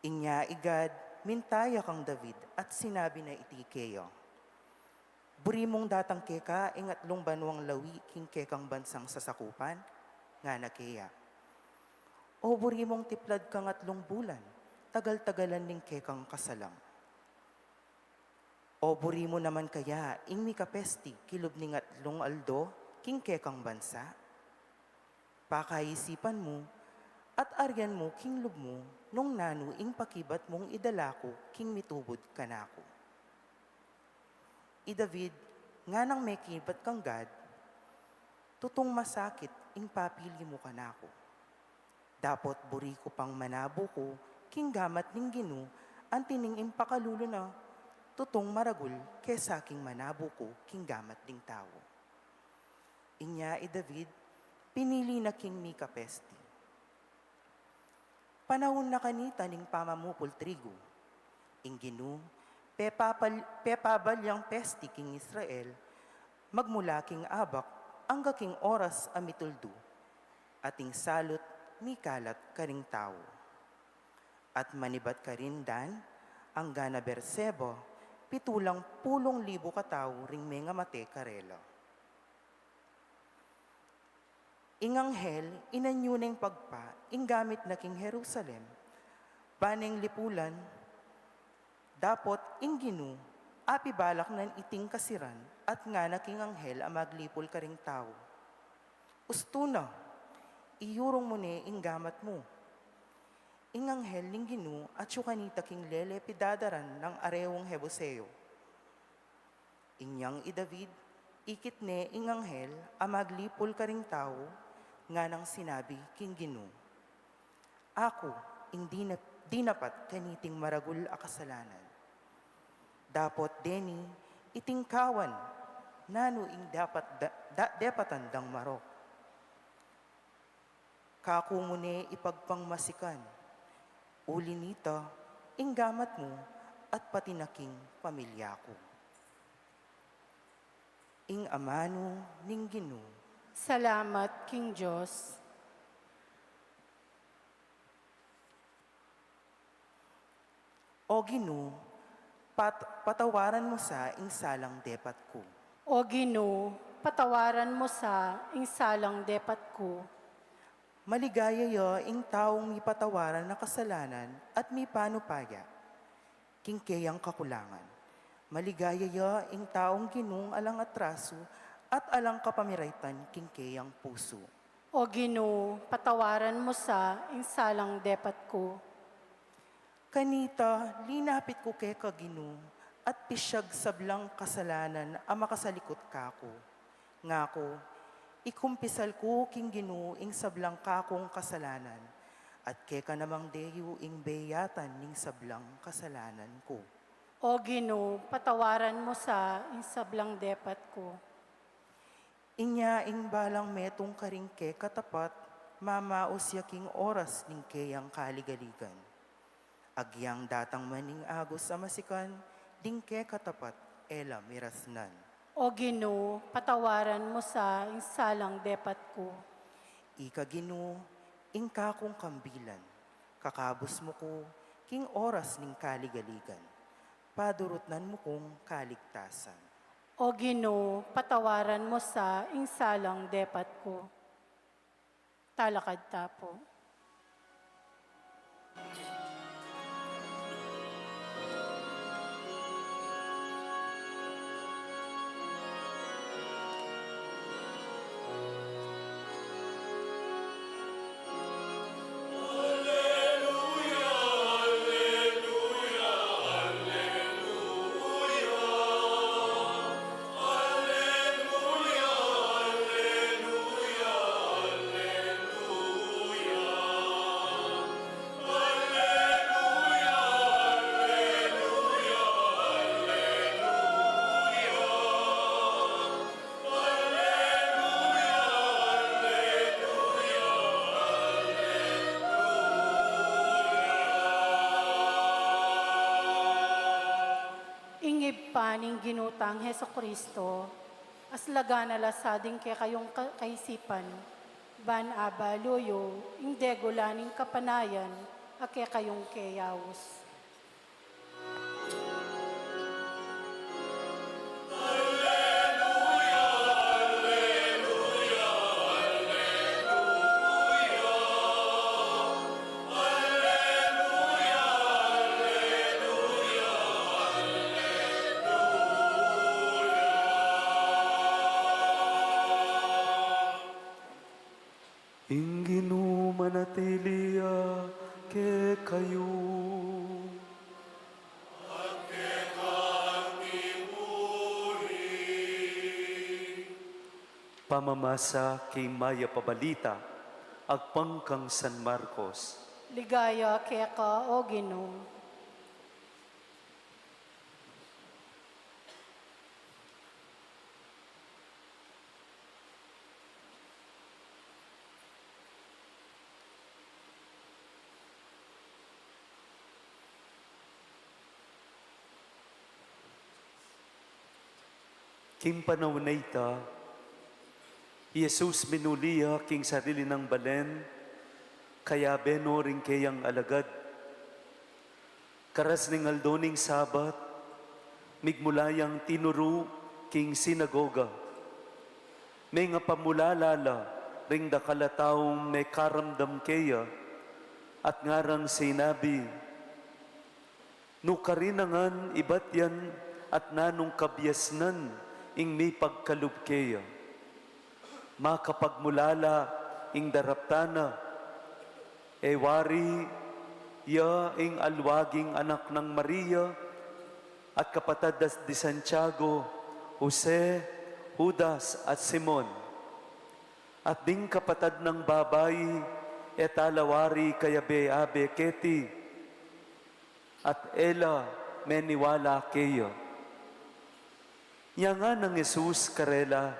Inya i Gad, minta ya kang David at sinabi na iti keya, "Buri mung datang keka ing atlung banuang lawi king kekang bansang sasakupan?" ngana keya. "O buri mung tiplad kang atlung bulan, tagal-tagalan ning kekang kasalang? O buri mu naman kaya ing mikapesti kilub ning atlung aldo king kekang bansa? Pakaisipan mu at aryan mu king lub mu nung nanu ing pakibat mung idala ku king mitubud kanaku." I David nganang mekibat kang Gad, "Tutung masakit ing papili mu kanaku. Dapot buri ku pang manabu ku king gamat ning Ginu anti ning ing pakalulu na tutung maragul kesa king manabu ku king gamat ding tau." Inya i David, pinili na king mikapesti. Panaun na kanita ning pamamupul trigu. Ing Ginu, pepapal-, pepabal yang pesti king Israel, magmula king abak angga king oras a mituldu, at ing salut mikalat karing tau. At manibat karin Dan angga na Beerseba, pitu lang pulung libu katau ring mengamate karela. Ing anghel, inanyu neng pagpa ing gamit na king Jerusalem, ba neng lipulan. Dapot ing Ginu, apibalak nan iting kasiran, at ngana king anghel a maglipul karing tau, "Ustu na, iyurung mu ne ing gamat mu." Ing anghel ning Ginu atyu kanita king lele pidadaran nang areung Jebuseo. Inyang i David, ikit ne ing anghel a maglipul karing tau, nganang sinabi king Ginu, Aku ing dinap-, dinapat kaniting maragul a kasalanan. Dapot deni, iting kawan, nanu ing dapat da-, da-, depatan dang marok. Kaku mu ne ipagpangmasikan, uli nita, ing gamat mu, at pati na king pamilya ku. Ing amanu ning Ginu. Salamat king Dios. O Ginu, pat-, patawaran mu sa ing salang depat ku. O Ginu, patawaran mu sa ing salang depat ku. Maligaya ya ing taung mipatawaran na kasalanan at mipanupaya king keyang kakulangan. Maligaya ya ing taung Ginung alang atrasu at alang kapamiraitan king keyang pusu. O Ginu, patawaran mu sa ing salang depat ku. Kanita, linapit ku keka Ginu, at pisyag sablang kasalanan a makasalikut kaku. Ngaku, ikumpisal ku king Ginu ing sablang kakung kasalanan, at keka namang deyu ing beyatan ning sablang kasalanan ku. O Ginu, patawaran mu sa ing sablang depat ku. Inya ing balang metung karing kekatapat, mamaus ya king oras ning keyang kaligaligan. Agyang datang man ing agus a masikan, ding kekatapat e la mirasnan. O Ginu, patawaran mu sa ing salang depat ku. Ika Ginu, ing kakung kambilan, kakabus mu ku king oras ning kaligaligan, padurutnan mu kung kaligtasan. O Ginu, patawaran mu sa ing salang depat ku. Talakad ta pu. Ing Ibpa ning Ginu tang Jesucristo, aslagan na la sa ding kekayung ka-, kaisipan, ban abalu yu ing degula ning kapanayan a kekayung keyaus. Ing Ginu manatili ya kekayu. Pamamasa king Mayap a Balita agpang kang San Marcos. Ligaya keka, O Ginu. King panaun a ita, i Jesus minuli ya king sarili nang balen, kayabe no ring keyang alagad. Karas ning aldo ning Sabat, migmula yang tinuru king sinagoga. Mengapamulala la ring dakal a taung mekaramdam keya, at ngarang sinabi, "Nukarin ngan ibat yan at nanung kabiasnan ing mipagkalub keya? Makapagmulala ing daraptan na, e wari ya ing alwaging anak nang Maria, at kapatad da di Santiago, Jose, Judas, at Simon? At ding kapatad nang babai, E ta la wari kayabe-abe keti, at e la meniwala keya. Nya nganang Jesus karela,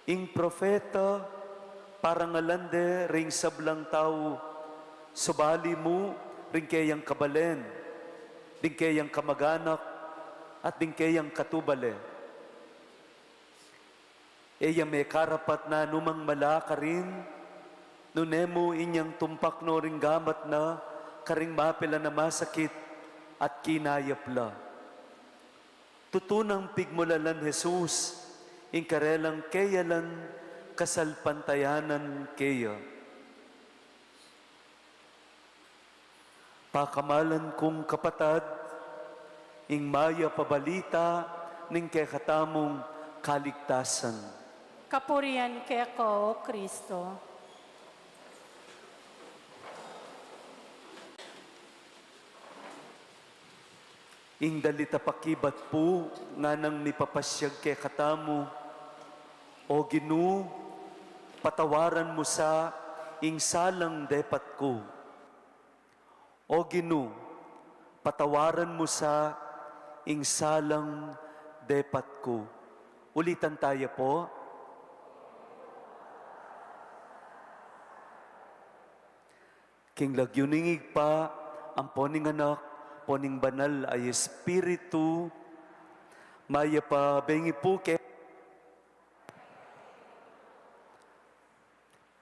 ing propeta, parangalan de ring sablang tau, subali mu ring keyang kabalen, ding keyang kamaganak, at ding keyang katubale. E ya mekarapat na numang mala karin, nune mu inyang tumpak no ring gamat na karing mapilan a masakit at kinayap la. Tutu nang pigmulalan Jesus ing karelang keyalan kasalpantayanan keya. Pakamalan kung kapatad, ing mayap a balita ning kekatamung kaligtasan. Kapurian keka, O Kristo. Ing dalit a pakibat pu, nganang mipapasyag kekatamu, O Ginu, patawaran mu sa ing salang depat ku. O Ginu, patawaran mu sa ing salang depat ku. Ulitan taya pu. King lagyu ning Ibpa, ampo ning Anak, ampo ning Banal a Espiritu, mayap a bengi pu ke.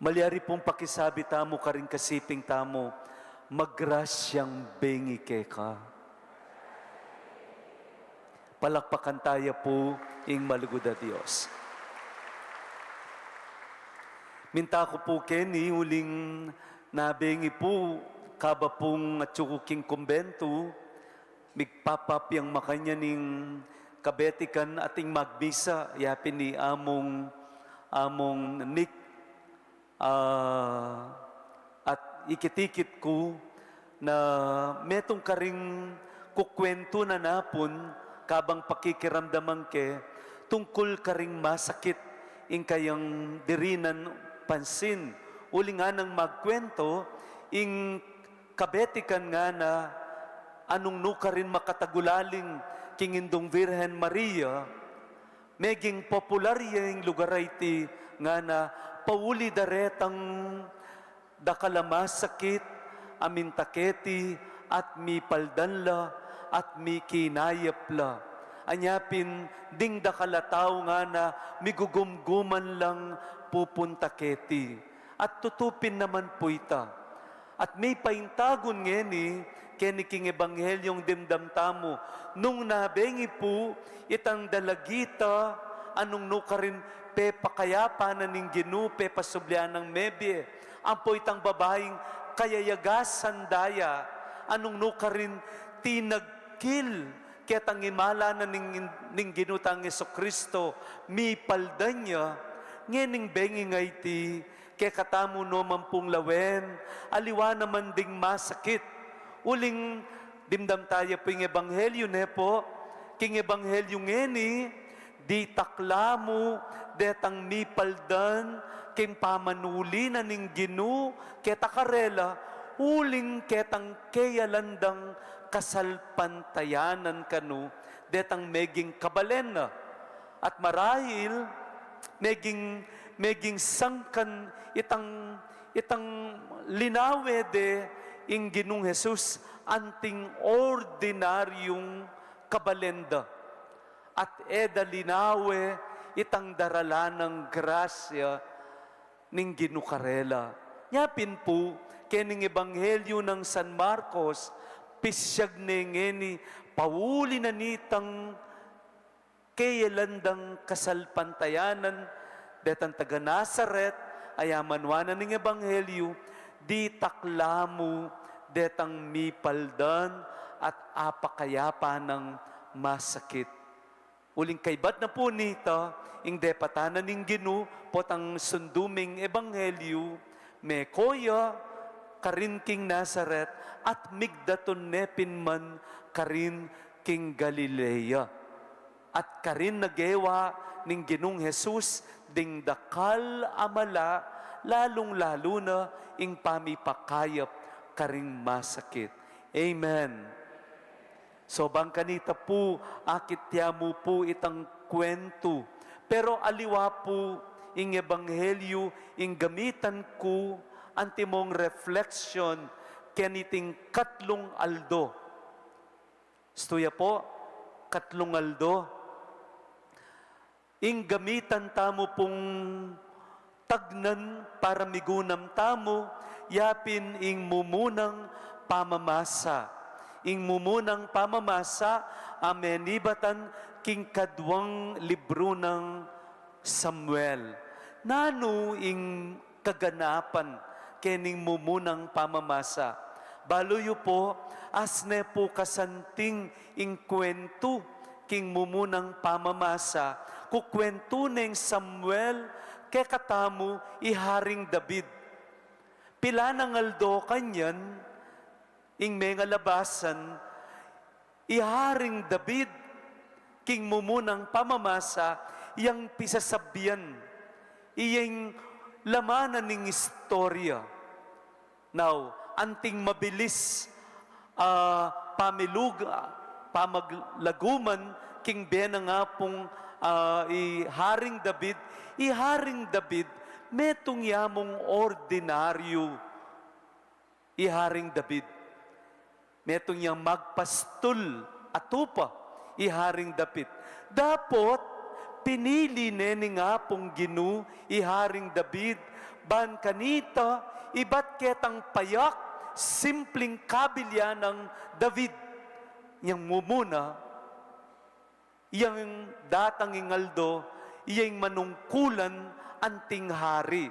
Malyari pung pakisabi tamu karing kasiping tamu, magrasyang bengi keka. Palakpakan taya pu ing malugud a Dios. Minta ku pu keni uling na bengi pu kaba pung atyu ku king kumbentu, migpapapiang makanyan ing kabetikan at ing magmisa, ya pin i Among, Among Nick, ah, at ikit-ikit ku na metung karing kukwentu na napun kabang pakikiramdaman ke tungkul karing masakit ing kayang dirinan pansin. Uling nganang magkwentu, ing kabetikan ngana, anung nu karin makatagulaling king Indung Virgen Maria, meging popular ya ing lugar a iti ngana, pauli da retang dakal a masakit a minta keti at mipaldan la at mikinayap la. Anya pin ding dakal a tau ngana migugumguman lang pupunta keti. At tutu pin naman pu ita. At mipaintagun ngeni keni king ebanghelyung dimdam tamu, nung nabengi pu itang dalagita a nung nu karin pepakayapan na ning Ginu, pepasublian nang mebie, ampo itang babaing kayayagasan da ya a nung nu karin tinagkil ketang imala na ning, ning Ginu tang Jesucristo, mipaldan ya, ngening bengi nga iti, kekatamu naman pung lawen, aliwa naman ding masakit. Uling dimdam taya pu ing ebanghelyu, ne pu? King ebanghelyu ngeni, ditakla mu detang mipaldan king pamanuli na ning Ginu keta karela, uling ketang keyalan dang kasalpantayanan kanu, detang meging kabalen na. At marahil, meging, meging sangkan itang, itang linawe de ing Ginung Jesus anting ordinaryung kabalen da. At e da linawe itang daralan nang grasya ning Ginu karela. Nya pin pu, kening ebanghelyu nang San Marcos, pisyag ne ngeni, pauli na nitang keyalan dang kasalpantayanan, detang taga Nazaret, a yaman wa na ning ebanghelyu, ditakla mu detang mipaldan at apakayapan nang masakit. Uling kaybat na pu nita, ing depatan na ning Ginu potang sundu ming ebanghelyu, meko ya karin king Nazaret at migdatun ne pin man karin king Galilea. At karin na gewa ning Ginung Jesus ding dakal a mala lalung-lalu na ing pamipakayap karing masakit. Amen. So, bang kanita pu, akit ya mu pu itang kwentu. Pero aliwa pu, ing ebanghelyu, ing gamitan ku, antimong reflection, keniting katlung aldo. Estuya po, katlung aldo. Ing gamitan tamu pung tagnan para migunam tamu, yapin ing mumunang pamamasa. Ing mumunang pamamasa, a menibatan king kaduang libru nang Samuel. Nanu ing kaganapan kening mumunang pamamasa? Balu yu po, asne pu kasanting ing kwentu king mumunang pamamasa, kukwentu neng Samuel kekatamu i Haring David. Pila nang aldo kanyan, ing mengalabasan, i Haring David, king mumunang pamamasa, yang pisasabian, iyeng lamanan ning istorya. Now, anting mabilis, ah, pamilug-, ah, pamaglaguman, king bena nga pung, ah, i Haring David, i Haring David, metung ya mung ordinaryu i Haring David. Metung yang magpastul a tupa i Haring David. Dapot, pinili ne ning Apung Ginu i Haring David, ban kanita, ibat ketang payak, simpling kabilian nang David. Yang mumuna, yang datang ing aldo, yang manungkulan anting hari.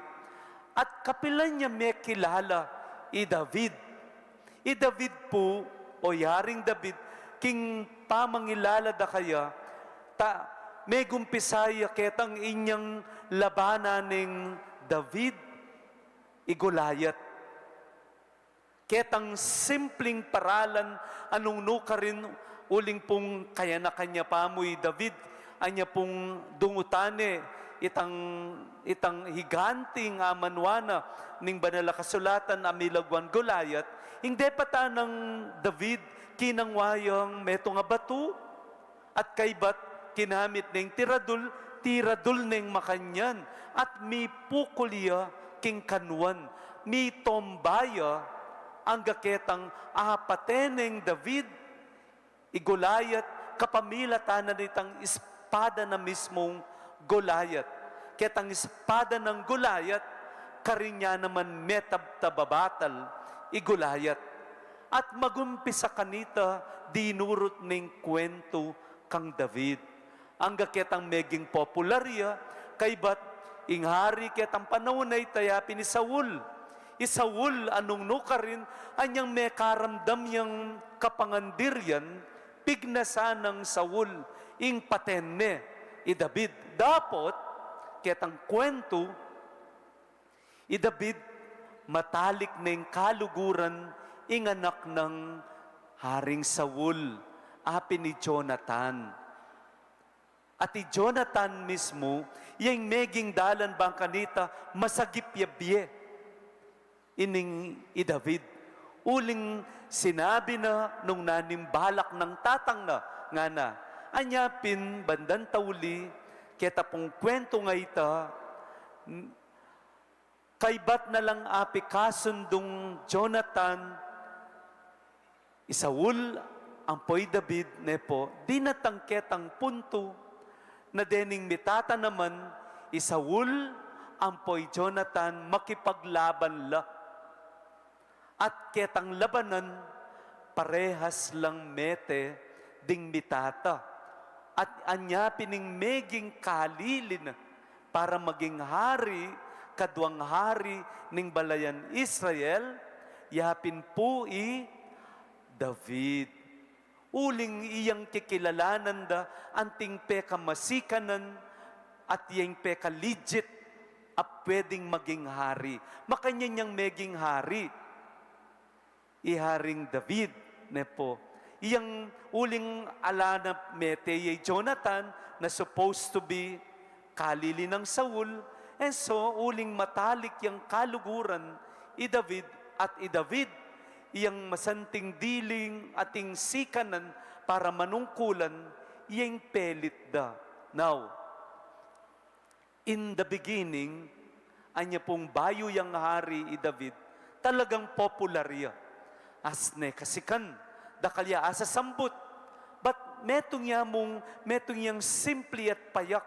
At kapilan ya mekilala i David. I David pu, o i Haring David, king pamangilala da kaya, ta, megumpisa ya ketang inyang labanan neng David, i Goliath. Ketang simpling paralan a nung nukarin uling pung kayanakan ya pa mu i David, anya pung dungutan ne itang, itang higanting amanwa na ning Banal a Kasulatan a milagwan Goliath, ing depatan nang David, kinangwa yang metung a batu, at kaybat kinamit neng tiradul, tiradul neng makanyan, at mipukul ya king kanuan, mitomba ya, angga ketang apate neng David, i Goliath, kapamilatan na nitang espada na mismung Goliath. Ketang espada nang Goliath, karin ya naman metabtab a batal i Goliath. At magumpisa kanita, dinurut neng kwentu kang David. Angga ketang meging popular ya, kaybat ing hari ketang panaun a ita ya pin i Saul. I Saul, a nung nukarin, anyang mekaramdam yang kapangandiryan, pignasan nang Saul ing paten ne i David. Dapot, ketang kwentu, i David, matalik neng kaluguran ing anak nang Haring Saul, a pin i Jonathan. At i Jonathan mismu, yang meging dalan bang kanita masagip ya bie ining i David. Uling sinabi na nung nanimbalak nang tatang na, ngana, anya pin bandang tauli, keta pung kwentu nga ita, n-, kaybat na lang a pikasundung Jonathan, i Saul ampo i David, ne po, dinatang ketang puntu na dening mitata naman, i Saul ampo i Jonathan makipaglaban la. At ketang labanan, parehas lang mete ding mitata. At anya pin ing meging kalili na para maging hari, kaduang hari ning balayan Israel, ya pin pu i David. Uling iyang kikilalanan da anting pekamasikanan at iyang peka-legit a pwedeng maging hari. Makanyan yang meging hari i Haring David, ne po. Iyang uling ala na mete ya i Jonathan na supposed to be kalili nang Saul, E so, uling matalik yang kaluguran i David, at i David, yang masanting diling ating sikanan para manungkulan, yang pelit da. Now, in the beginning, anya pung bayu yang hari i David, talagang popular ya. As ne kasikan, dakal ya asasambut. But metung ya mung, metung yang simpli at payak,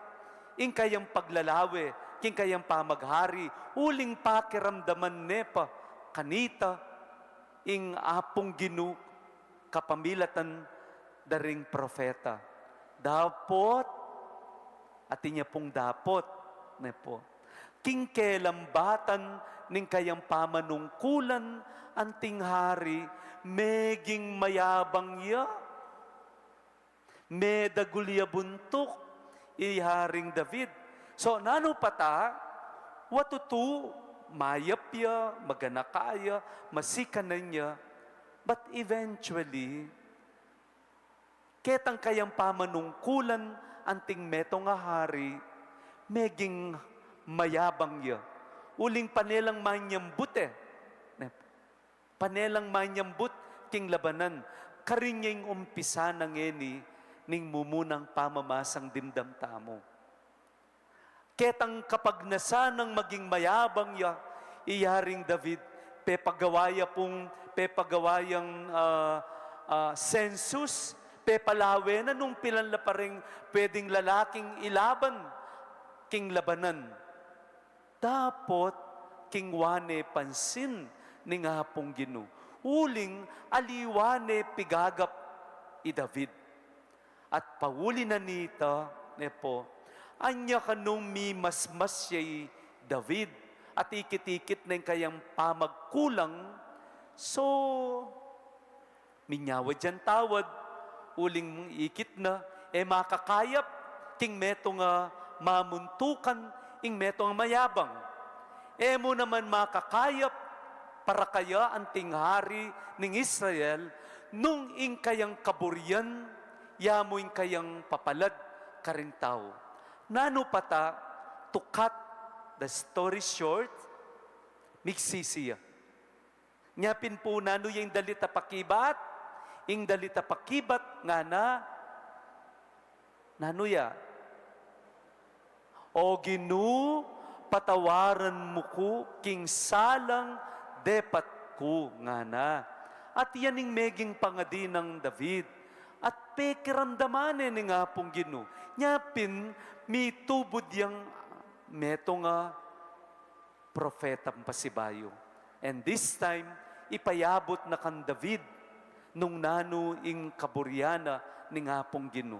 ing kayang paglalawe, king kayang pamaghari, uling pakiramdaman ne pa kanita, ing Apung Ginu kapamilatan da ring propeta. Dapot, atin ya pung dapot, ne po. King kelambatan ning kayang pamanungkulan, anting hari, meging mayabang ya, medagul ya buntuk i Haring David. So, nanu pa ta, wa tutu, mayap ya, maganaka ya, masikanan ya, but eventually, ketang kayang pamanungkulan, anting metung a hari, meging mayabang ya. Uling pane lang manyambut e. Ne, pane lang manyambut king labanan. Karin ya ing umpisa na ngeni ning mumunang pamamasang dimdam tamu. Ketang kapagnasan nang maging mayabang ya i Haring David, pepagawa ya pung, pepagawa yang, ah, ah, census, pepalawe na nung pilan la pa ring pwedeng lalaking ilaban king labanan. Dapot king wa ne pansin ning Apung Ginu, uling aliwa ne pigagap i David. At pauli na nita, ne po, anya kanung mimasmas ya i David, at ikit-ikit na ing kayang pamagkulang, so, minyawad yang tawad, uling ikit na, e makakayap king metung a mamuntukan, ing metung a mayabang. E mu naman makakayap, para kaya anting hari ning Israel, nung ing kayang kaburian, ya mu ing kayang papalad karing tau. Nanu pa ta, to cut the story short, migsisi ya. Nya pin pu nanu ya ing dalit a pakibat, ing dalit a pakibat ngana, nanu ya? O Ginu, patawaran mu ku king salang depat ku, ngana. At yan ing meging pangadi nang David. At pekiramdaman ne ning Apung Ginu. Nya pin mitubud yang metung a propetang pasibayu. And this time, ipayabut na kang David nung nanu ing kaburian na ning Apung Ginu.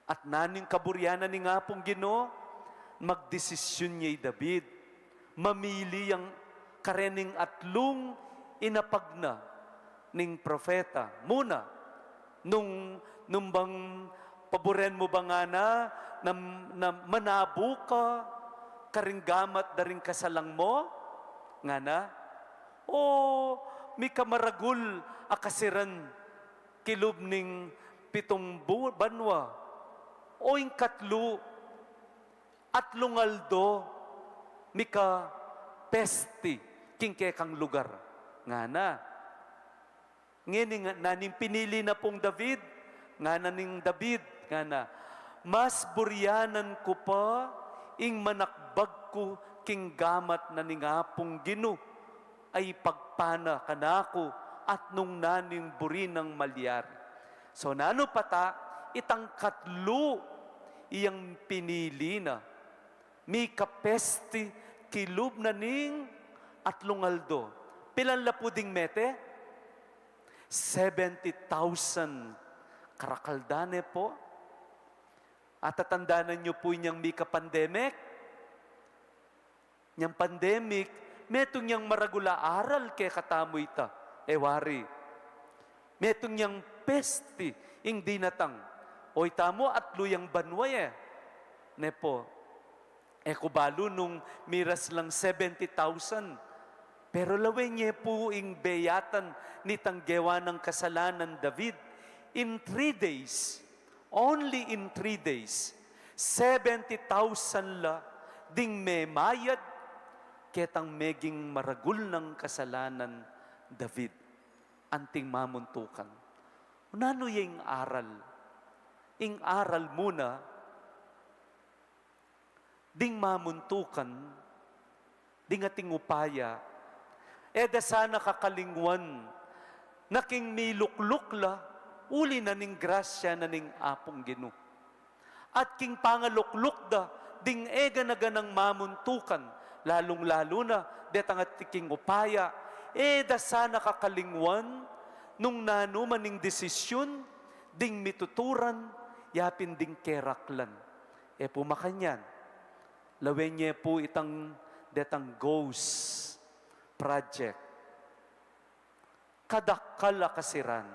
At nanu ing kaburian na ning Apung Ginu, magdesisyun ya i David. Mamili yang karening atlung inapag na ning propeta. Muna, nung, nung bang paburen mu ba ngana, na, na manabu ka karing gamat da ring kasalang mu? Ngana, o mika maragul a kasiran kilub ning pitung bu-, banua, o ing katlu, atlung aldo, mika pesti king kekang lugar, ngana. Ngeni nga, nanu ing pinili na pung David? Ngana ning David, ngana, mas burianan ku pa ing manakbag ku king gamat na ning Apung Ginu a ipagpana kanaku at nung nanu ing buri nang malyari. So, nanu pa ta, itang katlu iyang pinili na. Mika pesti kilub na ning atlung aldo. Pilan la pu ding mete? Seventy thousand. Karakal da ne po. Atatandanan yu pu inyang mika pandemic? Inyang pandemic, metung yang maragul a aral kekatamu ita, e wari. Metung yang pesti ing dinatang. O itamu, atlu yang banua e. Ne po. E ku balu nung miras lang seventy thousand. Pero lawen ye pu ing beyatan nitang gewa nang kasalanan David. In three days, only in three days, seventy thousand la ding memayad ketang meging maragul nang kasalanan, David, anting mamuntukan. Nanu ya ing aral? Ing aral muna, ding mamuntukan, ding ating upaya, e da sana kakalingwan na king milukluk la, uli na ning grasya na ning Apung Ginu. At king pangalukluk da ding e gana-ganang mamuntukan, lalung-lalu na detang ating upaya, e da sana kakalingwan nung nanu man ing desisyun ding mituturan, yapin ding keraklan. E pu makanyan, lawen ye pu itang detang ghost project. Kadakal a kasiran.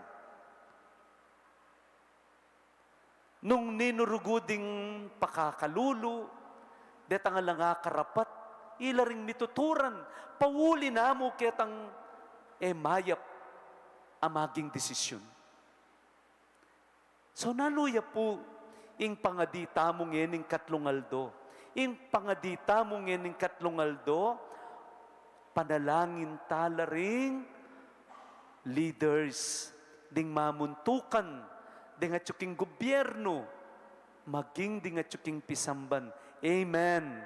Nung ninu rugu ding pakakalulu, detang alang akarapat, ila ring mituturan, pauli na mu ketang e mayap a maging desisyun. So, nanu ya pu ing pangadi tamu ngening katlung aldo? Ing pangadi tamu ngening katlung aldo, panalangin tala ring leaders, ding mamuntukan, ding atyu king gubyernu, maging ding atyu king pisamban. Amen.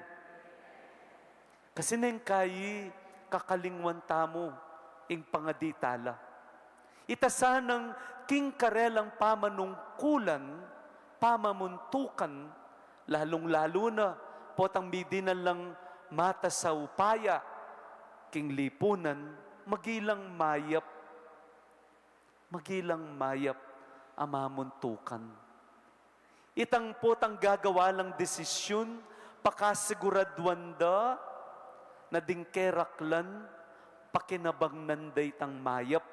Kasi neng kayi kakalingwan tamu ing pangadi tala. Ita sanang king karelang pamanungkulan, pamamuntukan, lalung-lalu na potang midinan lang matas a upaya king lipunan, magilang mayap, magilang mayap a mamuntukan. Itang potang gagawa lang desisyun, pakasiguraduan da na ding keraklan, pakinabangnan da itang mayap.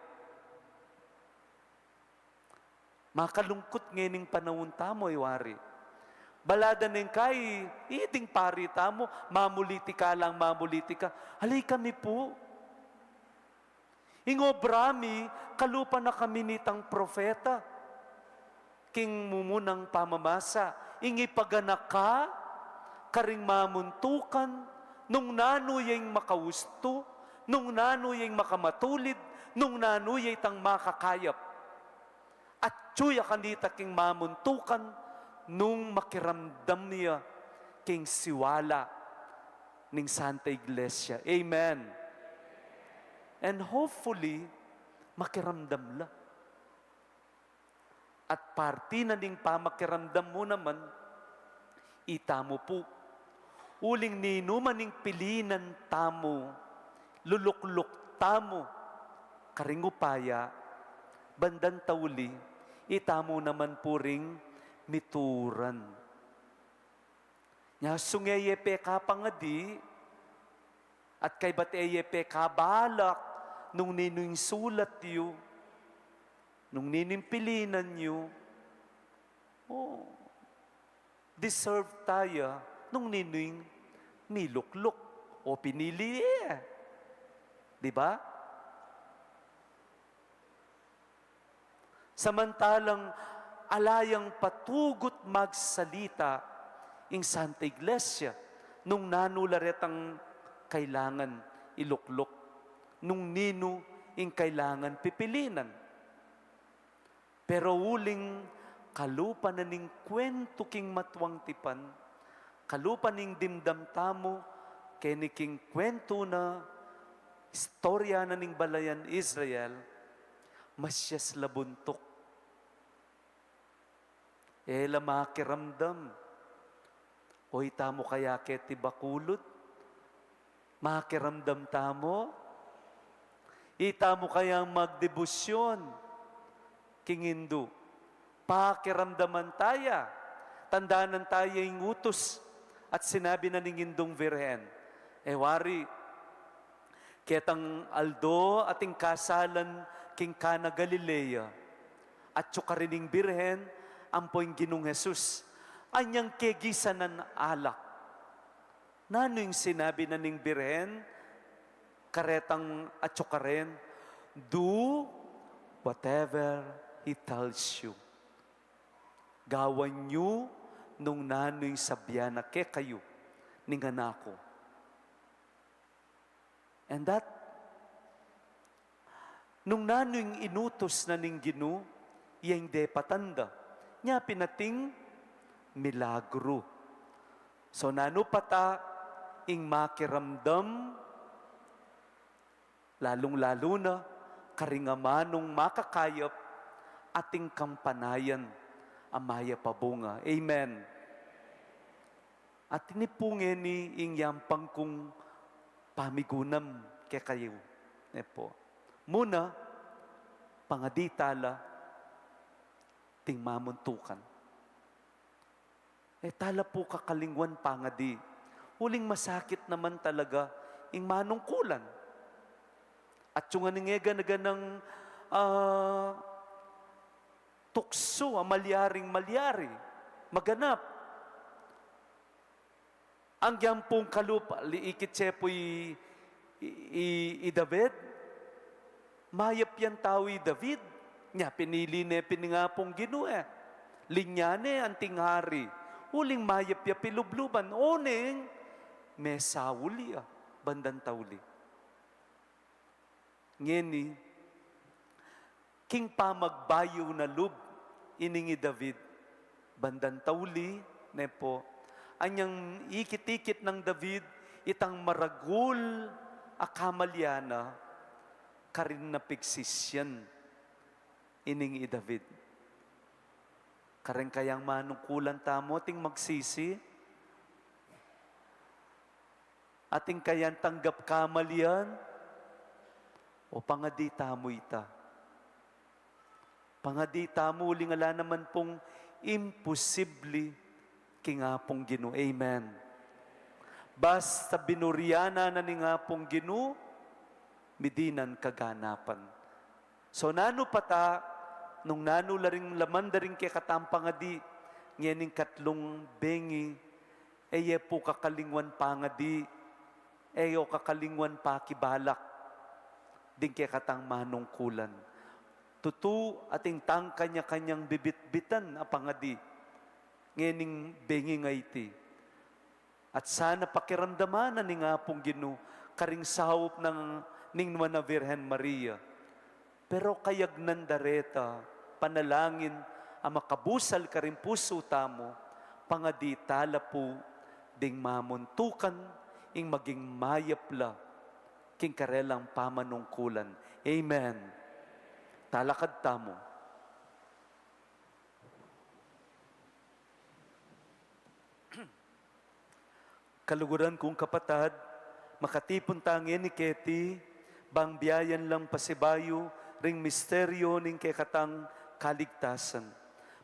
Makalungkut ngening panaun tamu, e wari. Baladan neng kayi, iding pari tamu, mamulitika lang mamulitika. Ali kami pu. Ing obra mi, kalupa na kami nitang propeta. King mumunang pamamasa, ing ipaganaka karing mamuntukan, nung nanu ya ing makaustu, nung nanu ya ing makamatulid, nung nanu ya itang makakayap. Atyu ya kanita king mamuntukan, nung makiramdam ya king siwala ning Santa Iglesia. Amen. And hopefully, makiramdam la. At parti na ning pamakiramdam mu naman, itamu pu, uling ninu man ing pilinan tamu, lulukluk tamu karing upaya, bandang tauli, itamu naman pu ring mituran. Nya sung e ye pe kapangadi, at kaybat e ye pe kabalak, nung ninu ing sulat yu, nung ninu ing pilinan yu, o, deserve taya nung ninu ing milukluk o pinili ye. Di ba? Samantalang ala yang patugut magsalita ing Santa Iglesia, nung nanu la retang kailangan ilukluk, nung ninu ing kailangan pipilinan. Pero uling kalupa na ning kwentu king matuang tipan, kalupa ning dimdam tamu keni king kwentu na istorya na ning balayan Israel, masias la buntuk. E la makiramdam. O, itamu kaya keti bakulud? Makiramdam tamu? Itamu kayang magdebosyon king Indu? Pakiramdaman taya. Tandanan taya ing utus at sinabi na ning Indung Virgen. E wari, ketang aldo ating kasalan king Cana Galilea, atyu karin ing Birhen ampo ing Ginung Jesus, anyang kegisanan alak. Nanu ing sinabi na ning Birhen karetang atyu karin? "Do whatever he tells you." Gawan yu nung nanu ing sabian na kekayu. ning anak ku. And that, nung nanu ing inutus na ning Ginu, ya ing depatan da, nya pin ating milagru. So, nanu pa ta ing makiramdam, lalung-lalu na karing amanung makakayap, ating kampanayan a mayap a bunga. Amen. At ini pu ngeni ing yampang kung pamigunam kekayu. Ne pu. Muna, pangadi tala ding mamuntukan. E tala pu kakalingwan pangadi. Uling masakit naman talaga ing manungkulan. At yung aning e gana-ganang, ah, tuksu a malyaring malyari, maganap. Agyang pung kalupa, li ikit ye pu i, i, i, i David. Mayap yang tau i David. Nya pinili ne pin ning Apung Ginu e. Linya ne anting hari. Uling mayap ya pilubluban. Oneng, mesaul ya bandang tauli. Ngeni, king pamagbayu na lub ining i David, bandang tauli, ne pu, anyang ikit-ikit nang David itang maragul a kamalyanan, karin na pigsisian ining i David. Karin kayang manungkulan tamu ating magsisi? Atin kayang tanggap kamalyan, o pangadi tamu ita? Pangadi tamu uling ala naman pung imposible king Apung Ginu. Amen. Basta binurian na ning Apung Ginu, midinan kaganapan. So, nanu pa ta, nung nanu la ring laman da ring kekatang pangadi, ngening katlung bengi, e ye pu kakalingwan pangadi, e ye kakalingwan pakibalak ding kekatang manungkulan. Tutu, atin tang kanya-kanyang bibitbitan a pangadi ngening bengi a iti. At sana pakiramdaman na ning Apung Ginu karing saup nang ning Nuan a Virgen Maria. Pero kayagnan da reta panalangin a makabusal karing pusu tamu, pangadi tala pu ding mamuntukan ing maging mayap la king karelang pamanungkulan. Amen. Talakad tamu. Kaluguran kung kapatad, makatipun ta ngeni keti, bang biayan lang pasibayu ring misteryu ning kekatang kaligtasan.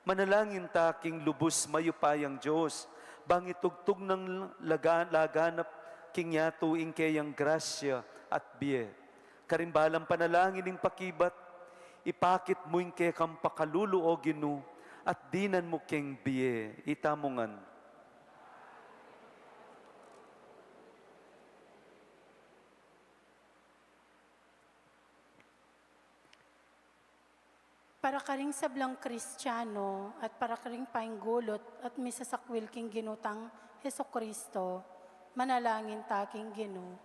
Manalangin ta king lubus mayupayang Dios, bang itugtug nang laga-, laganap king yatu ing keyang grasya at bie. Karing balang panalangin ning pakibat, ipakit mu ing kekang pakalulu, O Ginu, at dinan mu keng bie. Itamu ngan. Para karing sablang Kristiano at para karing painggulut at misasakwil king Ginu tang Jesucristo, manalangin ta king Ginu.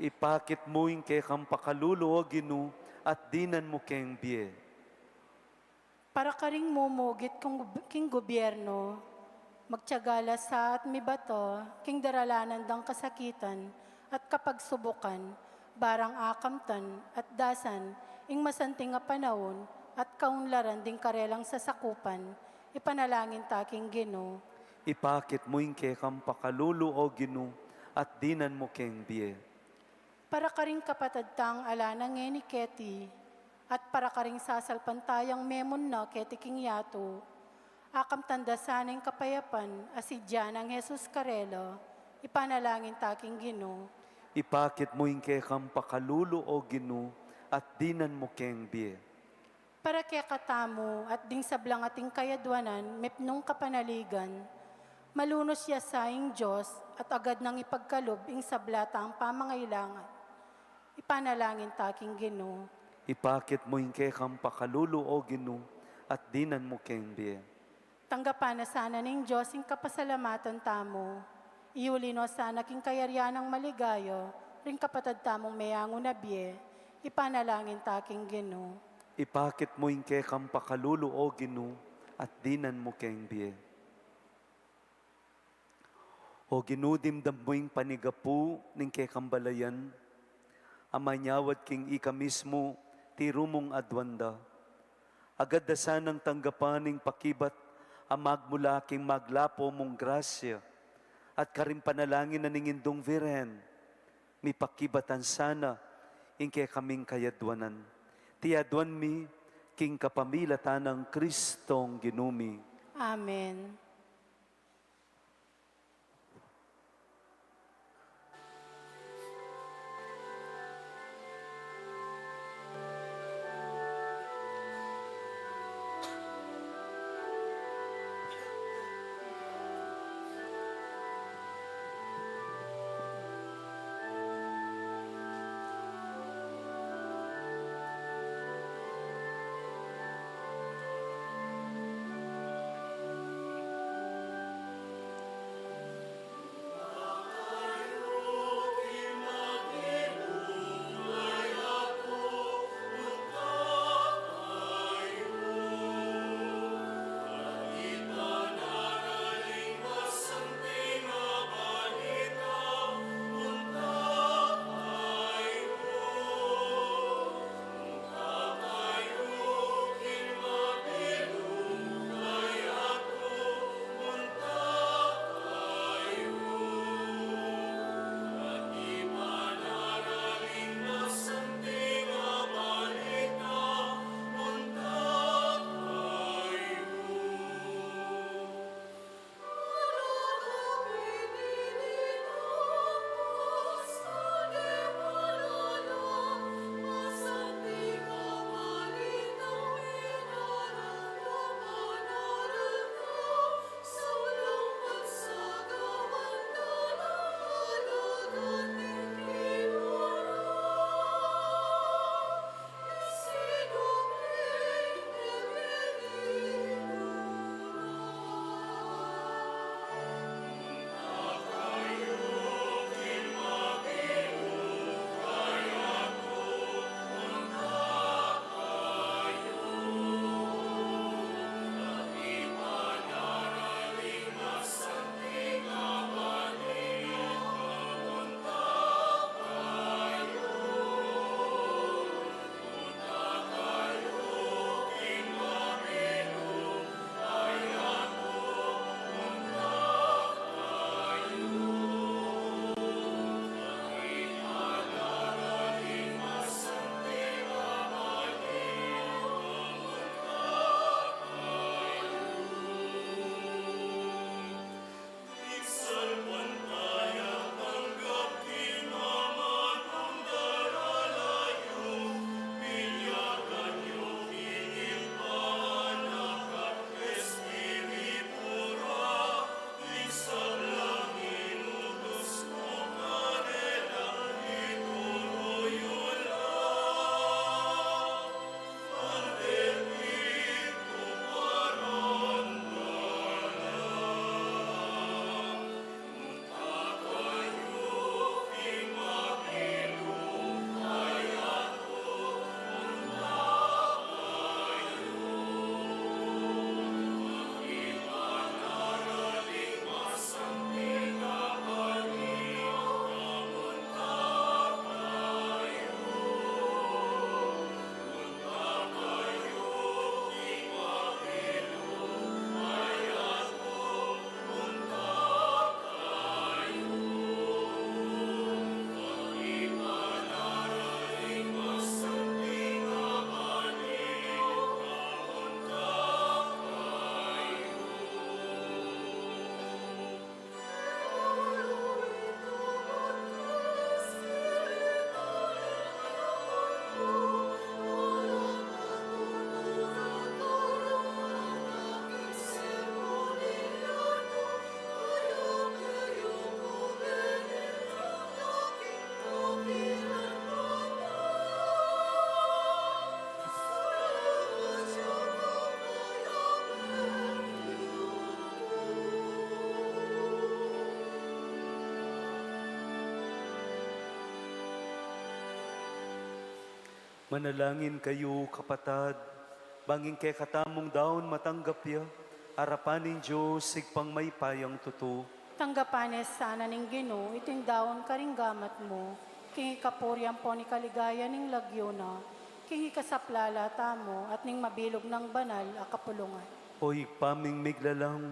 Ipakit mu ing kekang pakalulu, O Ginu, at dinan mu keng bie. Para karing mumugit king gub-, king gubyernu, magtiaga la sa at mibata king daralanan dang kasakitan at kapagsubukan, barang akamtan at dasan ing masanting a panaun at kaunlaran ding karelang sasakupan, ipanalangin ta king Ginu. Ipakit mu ing kekang pakalulu, O Ginu, at dinan mu keng bie. Para karing kapatad tang ala na ngeni keti, at para karing sasalpantayang memun na keti king yatu, akamtan da sana ing kapayapan a sidya nang Jesus karela, ipanalangin ta king Ginu. Ipakit mu ing kekang pakalulu, O Ginu, at dinan mu keng bie. Para kekatamu at ding sablang ating kayadwanan mipnung kapanaligan, malunus ya sa ing Dios at agad nang ipagkalub ing sabla tang pamangailangan. Ipanalangin ta king Ginu. Ipakit mu ing kekang pakalulu, O Ginu, at dinan mu keng bie. Tanggapan na sana ning Dios ing kapasalamatan tamu. Iuli no sana king kayarian nang maligaya ring kapatad tamung meangu na bie, ipanalangin ta king Ginu. Ipakit mu ing kekang pakalulu, O Ginu, at dinan mu keng bie. O Ginu, dimdam mu ing panigapu ning kekang balayan, a manyawad king ika mismu tiru mung aduan da. Agad da sanang tanggapan ing pakibat a magmula king maglapo mung grasya, at karing panalangin na ning Indung Virgen, mipakibatan sana ing kekaming kayaduanan. Iti aduan mi king kapamilatan nang Kristong Ginu mi. Amen. Manalangin kayu, kapatad, bang ing kekatamung daun matanggap ya arapan ning Dios, Ibpang mayupayang tutu. Tanggapan ne sana ning Ginu iting daun karing gamat mu, king ikapuri ampon ikaligaya ning lagyu na, king ikasaplala tamu at ning mabilug nang banal a kapulungan. O Ibpa ming miglalang,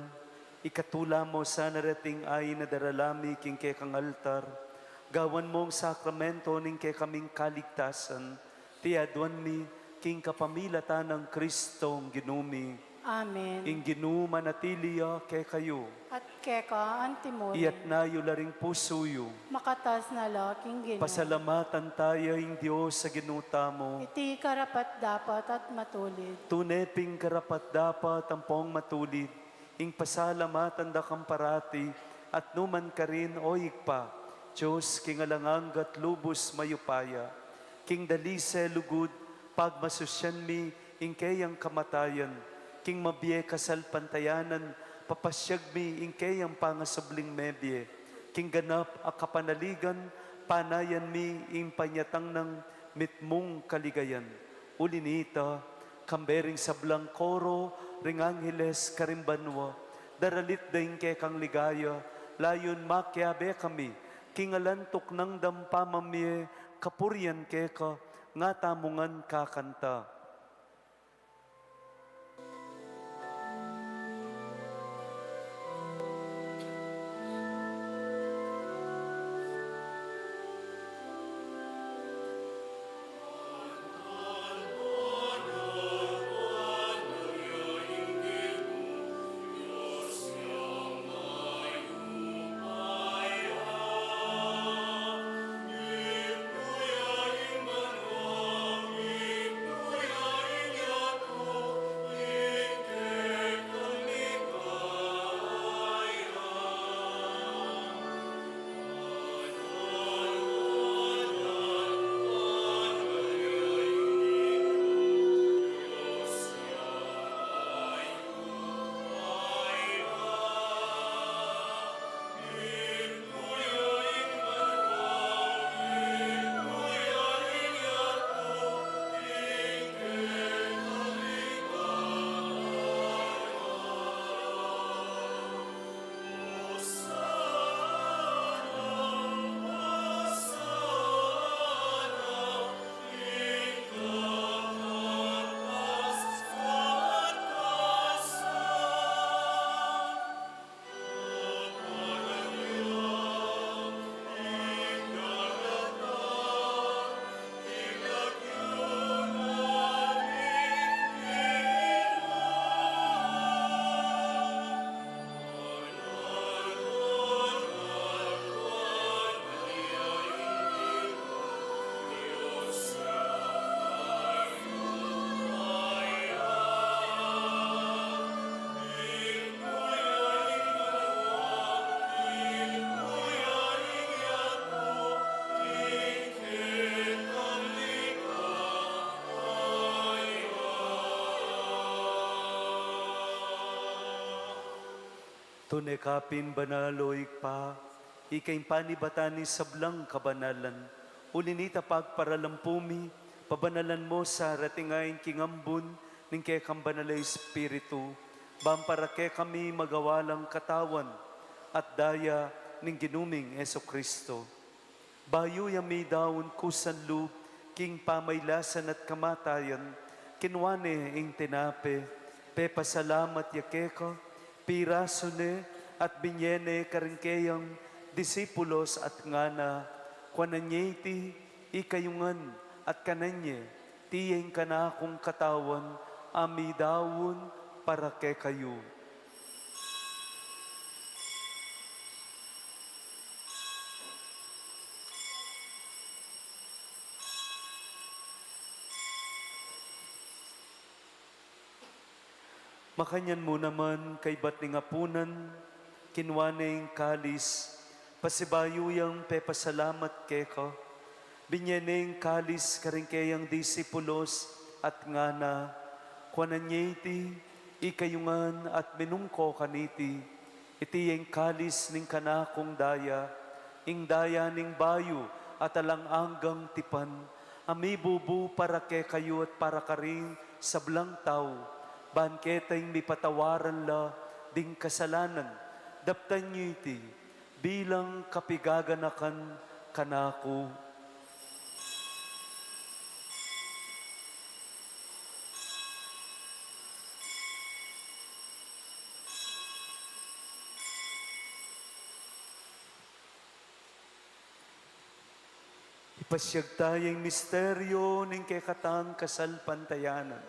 ikatula mu sana reting ain a darala mi king kekang altar, gawan mung sakramento ning kekaming kaligtasan, tiaduan mi king kapamilatan nang Kristong Ginu mi. Amen. Ing Ginu manatili ya kekayu. At keka antimurin. Iyatas yu la ring pusu yu. Makatas na la king Ginu. Pasalamatan taya ing Dios a Ginu tamu. Iti karapat-dapat at matulid. Tune pin karapat-dapat ampong matulid ing pasalamatan da kang parati at nukarin man, O Ibpa, Dios king alang angga at lubus mayupaya. King dalise lugud, pagmasusyan mi ing keyang kamatayan. King mabie kasalpantayanan, papasiag mi ing keyang pangasubling mebie. King ganap a kapanaligan, panayan mi ing panyatang nang mitmung kaligayan. Uli na nita, kambe ring sablang koro ring angheles karin banua, daralit da ing kekang ligaya, layun makiabe kami king alang tuknang dang pamamie kapurian keka, nga tamu ngan kakanta. Tune ka pin banal, o Ibpa, ika ing panibatan ning sablang kabanalan. Uli na nita pagparalampu mi, pabanalan mu sa reting ain king ambun ning kekang Banal a Espiritu, ban para kekami magawa lang katawan at daya ning Ginu ming Jesucristo. Bayu yang midaun kusan lub king pamailasan at kamatayan, kinua ne ing tinape, pepasalamat ya keka, pirasu ne at binye ne karing keyang disipulos at ngana, kuanan ye iti, ikayu ngan at kanan ye, iti ing kanakung katawan a midaun para kekayu. Makanyan mu naman kaybat ning apunan, kinua ne ing kalis, pasibayu yang pepasalamat keka, binye ne ing kalis karing keyang disipulos at ngana, kuanan ye iti, ikayu ngan at minum ko kaniti, iti ing kalis ning kanakung daya, ing daya ning bayu at alang anggang tipan, A mibubu para kekayu at para karing sablang tau, ban keta ing mipatawaran la ding kasalanan. Daptan yu iti bilang kapigaganakan kanaku. Ipasiag taya ing misteryo ning kekatang kasalpantayanan.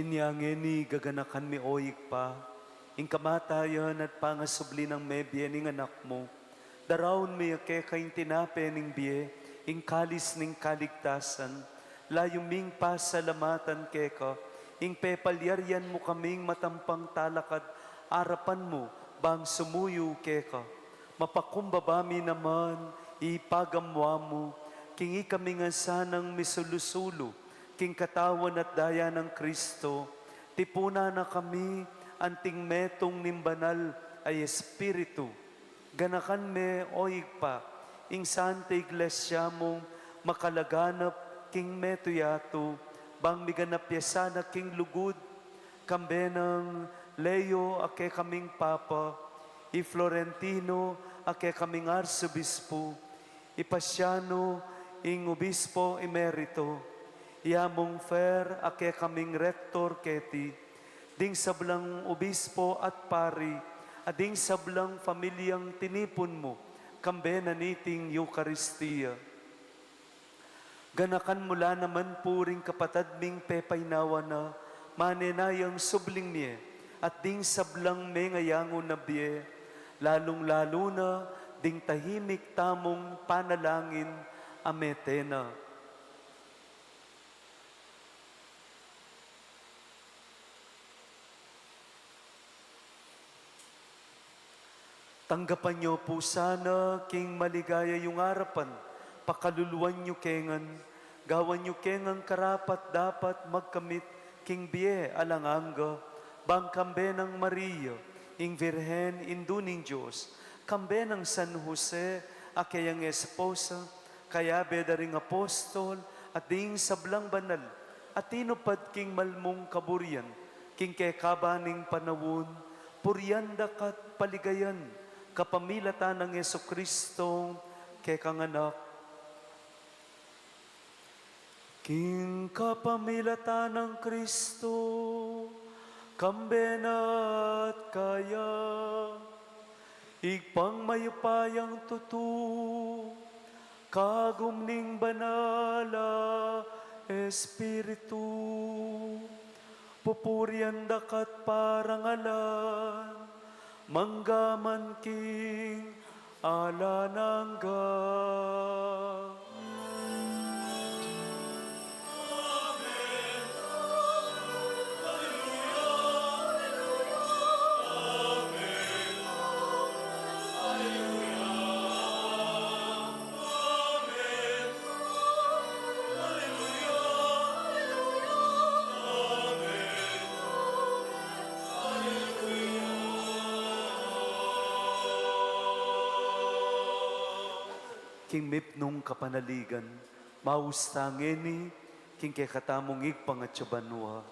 Inya ngeni gaganakan mi, o Ibpa, ing kamatayan at pangasubli nang mebie ning Anak mu. Daraun mi keka ing tinape ning bie, ing kalis ning kaligtasan. Layun ming pasalamatan keka ing pepalyarian mu kaming matampang talakad arapan mu bang sumuyu keka. Mapakumbaba mi naman, ipagamwa mu king ikami ngan sanang misulu-sulu king katawan at daya nang Kristo, tipunan na kami anting metung ning Banal a Espiritu. Ganakan me, o Ibpa, ing Santa Iglesia mung makalaganap king metung yatu, bang miganap ya sana king lugud, kambe nang Leo a kekaming Papa, i Florentino a kekaming Arsobispo, i Pasiano ing Obispo Emerito, i Among Fer a kekaming Rektor keti, ding sablang obispo at pari, at ding sablang pamilyang tinipun mu, kambe na niting Eukaristia. Ganakan mu la naman pu ring kapatad ming pepaynawa na, manenayang subling mie, at ding sablang mengayangu na bie, lalung-lalu na ding tahimik tamung panalangin a mete na. Tanggapan yu pu sana king maligaya yung arapan, pakaluluan yu kengan, gawan yu kengan karapat-dapat magkamit king bie alang angga, bang kambe nang Maria, ing Virgen, Indu ning Dios, kambe nang San Jose, a keyang esposa, kayabe da ring apostol, at ding sablang banal, a tinupad king malmung kaburian, king kekaban ning panaun, purian da ka't paligayan, kapamilatan nang Jesucristo, kekang Anak. King kapamilatan nang Kristo, kambe na at kaya, Ibpang mayupayang tutu, kagum ning Banal a Espiritu, pupurian da ka't parangalan, mangga man king alang angga. King mipnung kapanaligan, maus ta ngeni king kekatamung Ibpa ngan atsu banua.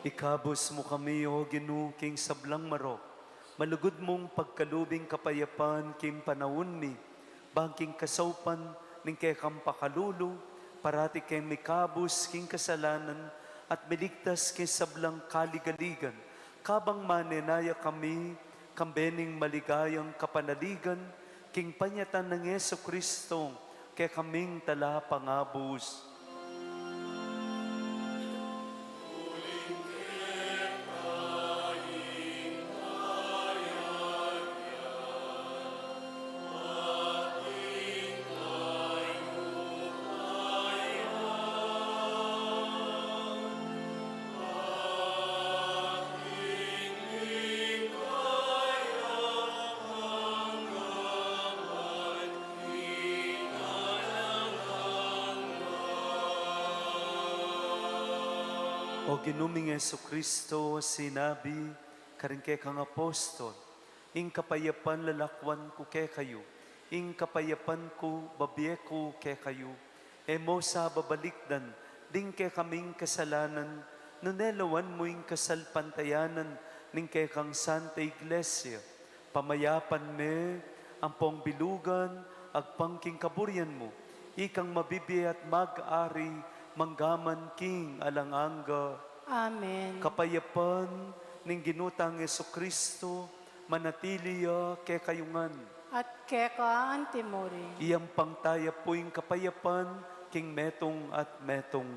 Ikabus mu kami, O Ginu, king sablang marok. Malugud mung pagkalub ing kapayapan king panaun mi, bang king kasaupan ning kekang pakalulu, parati keng mikabus king kasalanan at miligtas king sablang kaligaligan, kabang manenaya kami kambe ning maligayang kapanaligan king panyatang nang Jesucristo, kekaming talapangabus. O Ginu ming Jesucristo, sinabi karing kekang apostol, "Ing kapayapan lalakwan ku kekayu, ing kapayapan ku babie ku kekayu." E mu sa babalikdan ding kekaming kasalanan, nune lawan mu ing kasalpantayanan ning kekang Santa Iglesia. Pamayapan me ampong bilugan agpang king kaburian mu, ikang mabibie at mag-ari manggaman king alang angga. Amen. Kapayapan ning Ginu tang Jesucristo manatili ya kekayu ngan. At keka antimurin. Iyampang taya pu ing kapayapan king metung at metung.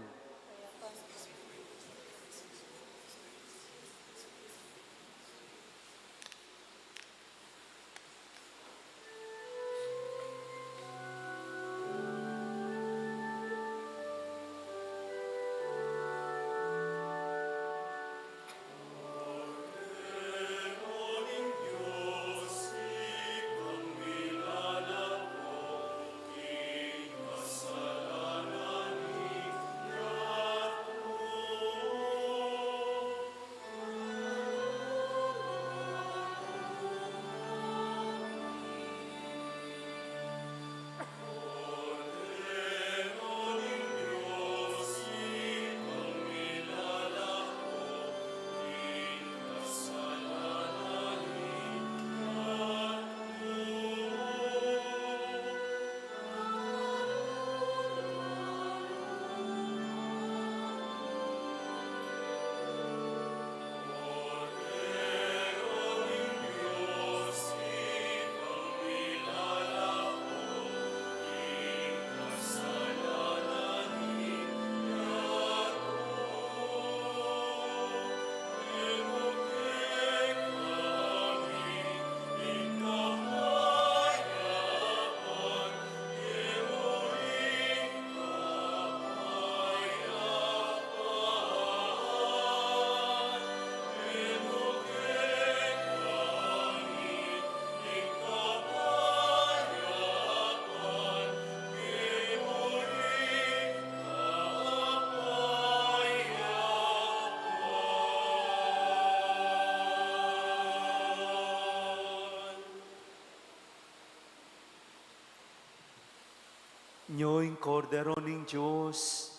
Nyo ing Kordero ning Dios,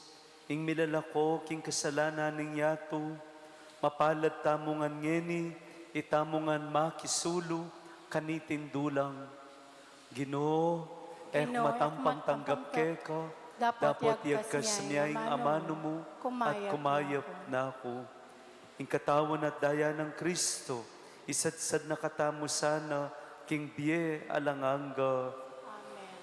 ing milalako king kasalanan ning yatu. Mapalad tamu ngan ngeni, itamu ngan makisulu kaniting dulang. Ginu, e ku matampang tanggap keka, dapot iyagkas mu ing amanu mu, at kumayap na ku. Ing katawan at daya nang Kristo, isadsad na katamu sana king bie alang angga. Amen.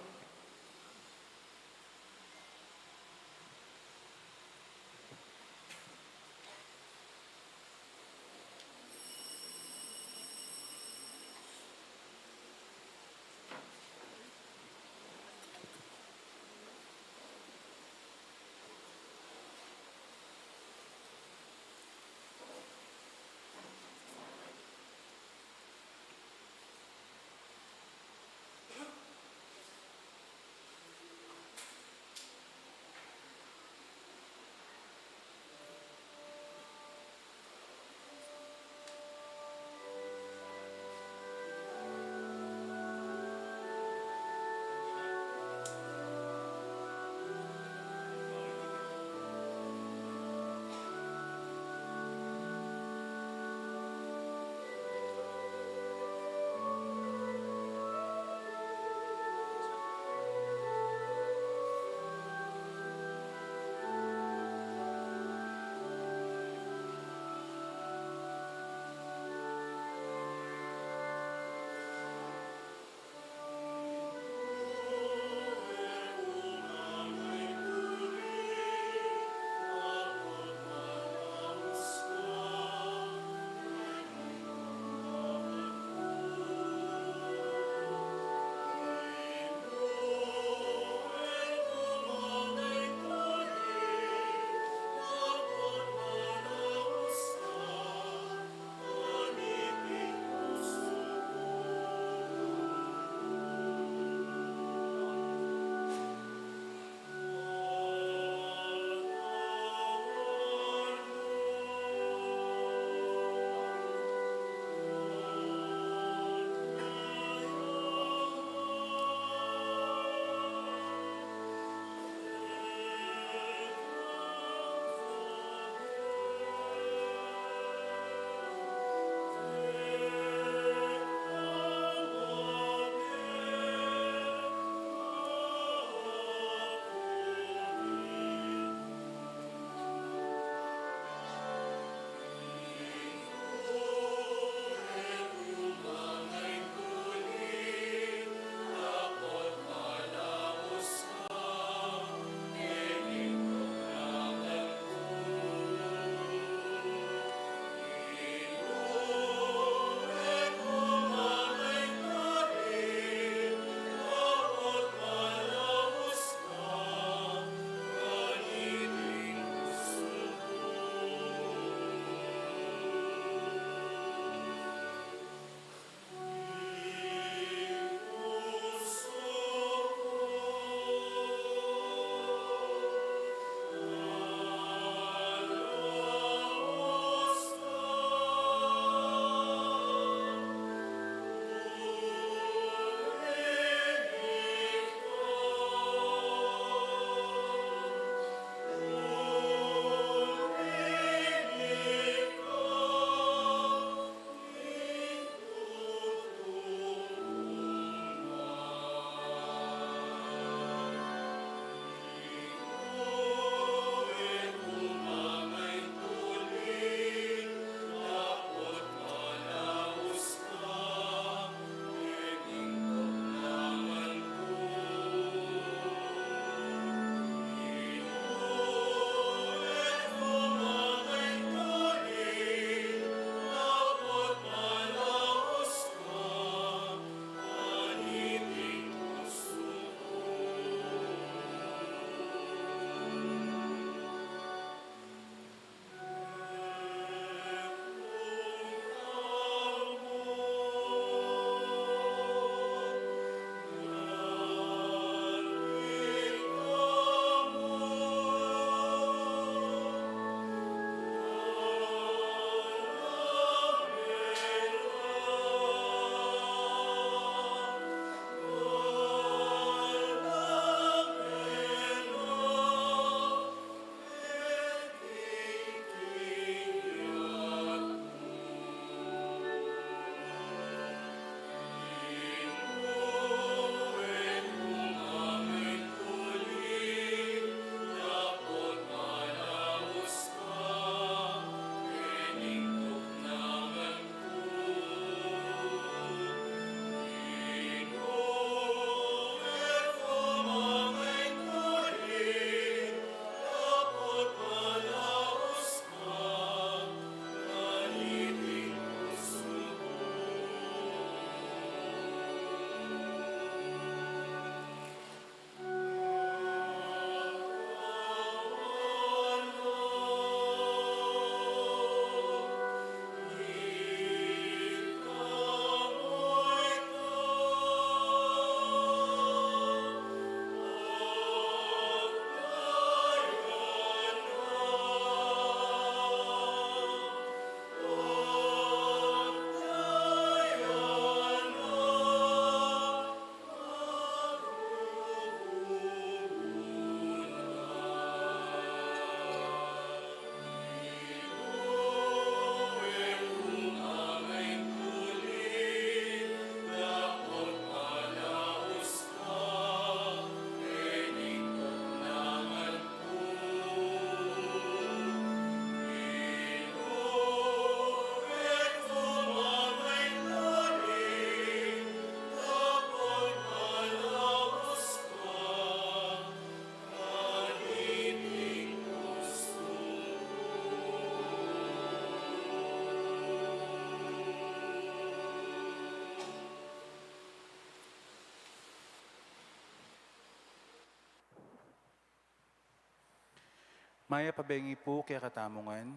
Mayap a bengi pu kekatamu ngan.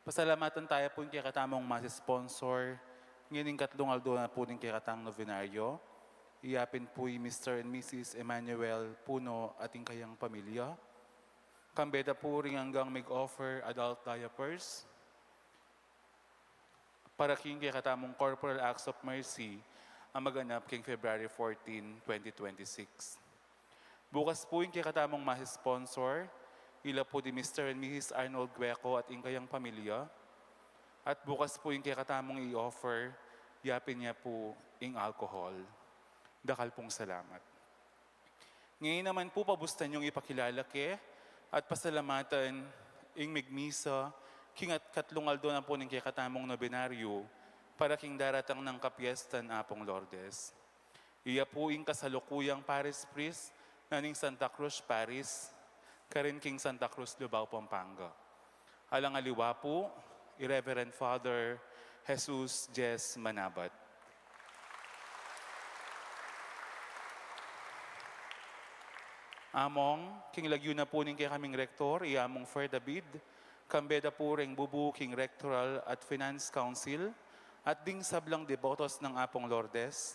Pasalamatan taya pu ing kekatamung mass sponsor, ngening katlung aldo na pu ning kekatamung nobenaryo. Iya pin pu i Mister and Missus Emmanuel Puno at ing kayang pamilya. Kambe da pu ring anggang mig-offer adult diapers para king kekatamung Corporal Acts of Mercy a maganap king February fourteen, twenty twenty-six. Bukas pu ing kekatamung mass sponsor, ila pu di Mister and Missus Arnold Gueco at ing kayang pamilya. At bukas pu ing kekatamung i-offer, yapin ya pu ing alcohol. Dakal pung salamat. Ngeni naman pu, pabustan yung ipakilala ke at pasalamatan ing migmisa king at katlung aldo na pu ning kekatamung nobenaryo para king daratang nang kapiestan Apung Lourdes. Iya pu ing kasalukuyang parish priest na ning Santa Cruz Parish, karin king Santa Cruz, Lubao, Pampanga. Alang aliwa pu, i Reverend Father Jesus Jess Manabat. Among, king lagyu na pu ning kekaming rektor, i Among Fer David, kambe da pu reng bubu king Rectoral at Finance Council, at ding sablang debotos nang Apung Lourdes,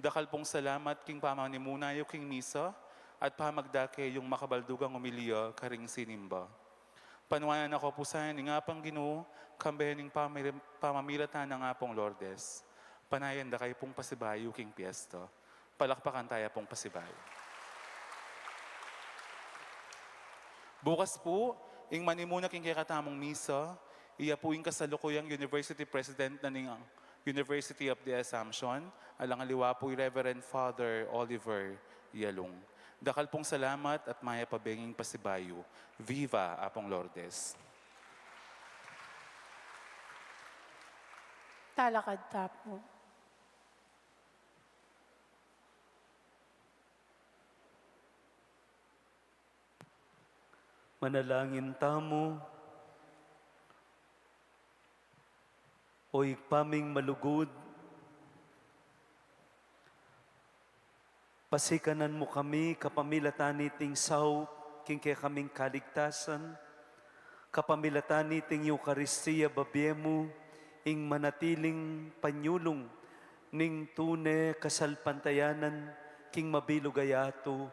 dakal pung salamat king pamanimuna yu king misa at pamagdake yung makabaldugang omilya karing sinimba. Panuanan na ko pu sana ning Apung Ginu, kambe ning pamir-, pamamilatan nang Apung Lourdes. Panayan da kayu pung pasibayu king piesta. Palakpakan taya pung pasibayu. Bukas pu, ing manimuna king kekatamung misa, iya pu ing kasalukuyang university president na ning University of the Assumption, alang aliwa pu i Reverend Father Oliver Yalung. Dakal pung salamat at mayap a benging pasibayu. Viva Apung Lourdes! Talakad ta pu. Manalangin tamu. O Ibpa ming malugud, pasikanan mu kami kapamilatan niting saup king kekaming kaligtasan, kapamilatan niting Eukaristia bibie mu ing manatiling panyulung ning tune kasalpantayanan king mabilug a yatu,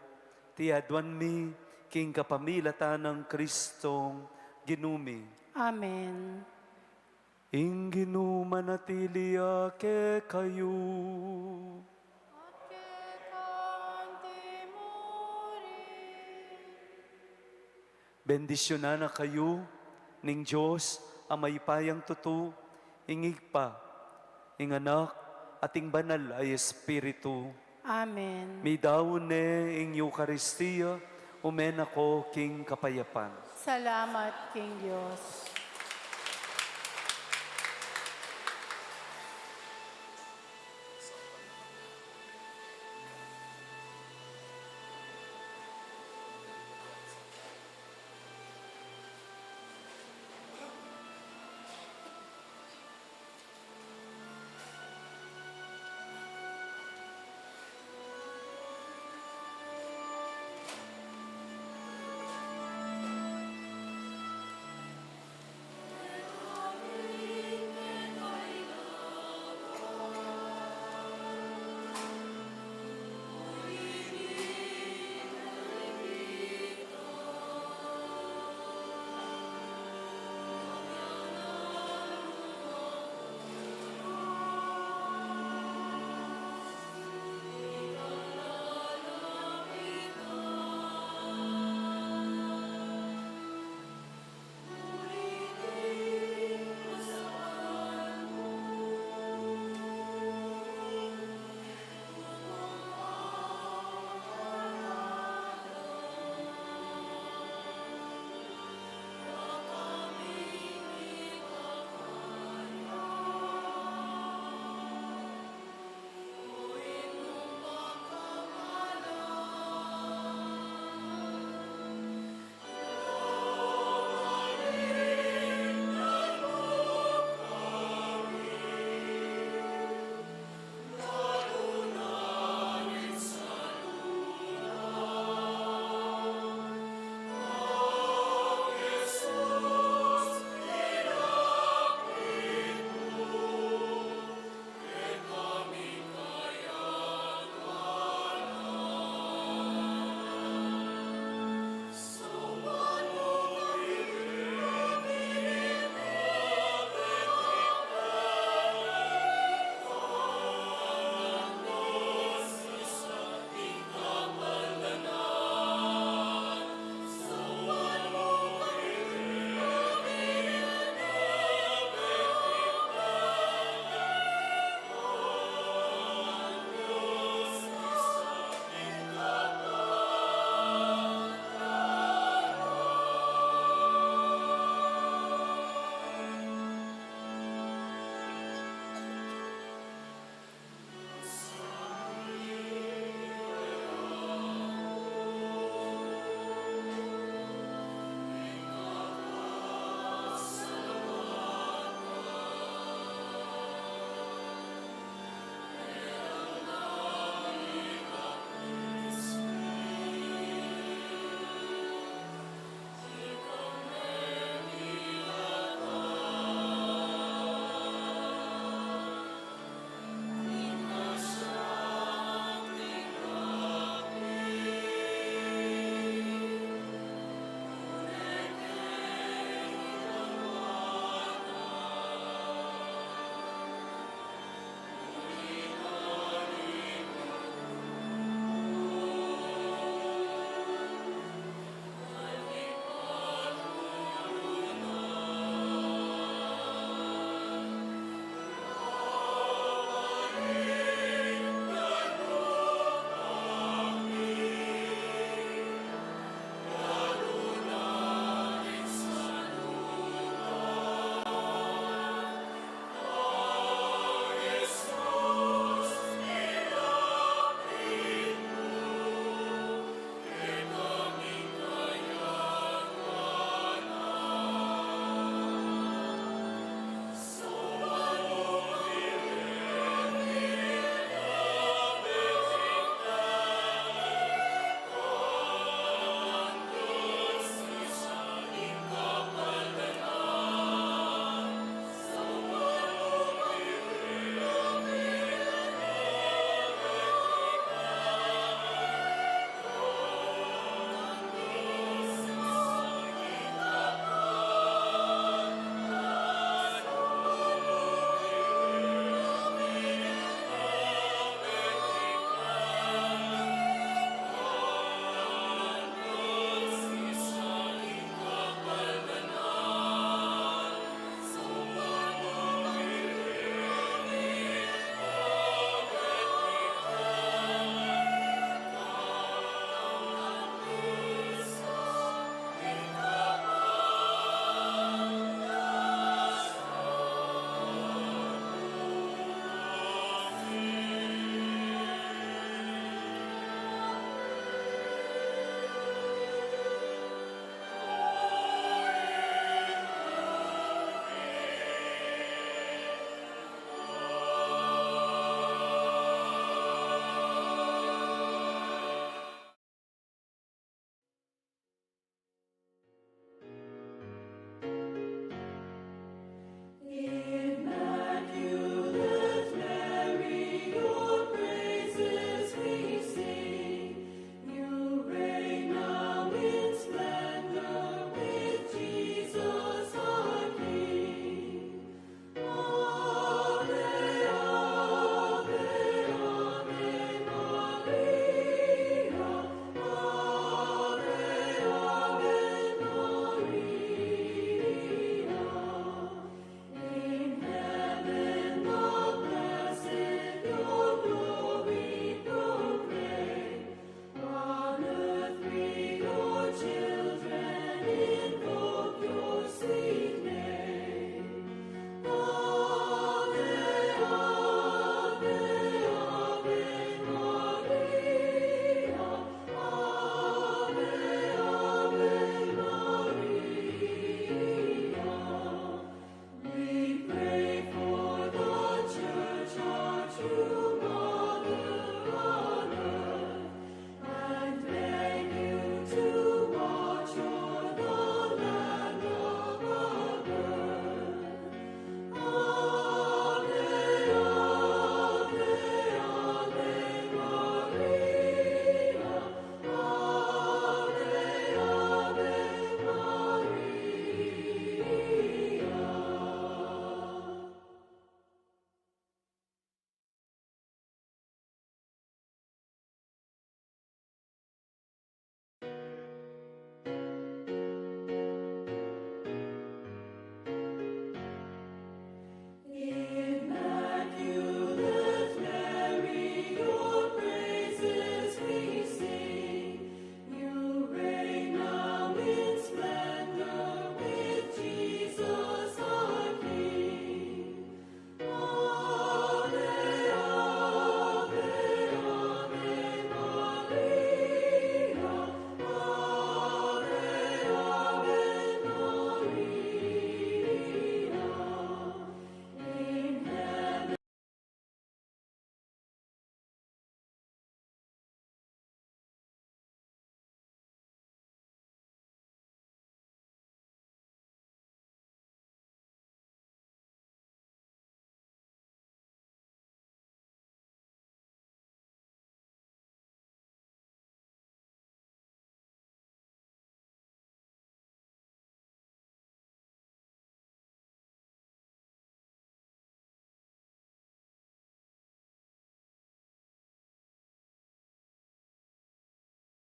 iti aduan mi king kapamilatan nang Kristong Ginu mi. Amen. Ing Ginu manatili ya kekayu. At keka anti mu rin. Bendisyunan na kayu ning Dios a mayupayang tutu, ing Ibpa, ing Anak, at ing Banal a Espiritu. Amen. Midaun ne ing Eukaristia, ume na ko king kapayapan. Salamat king Dios.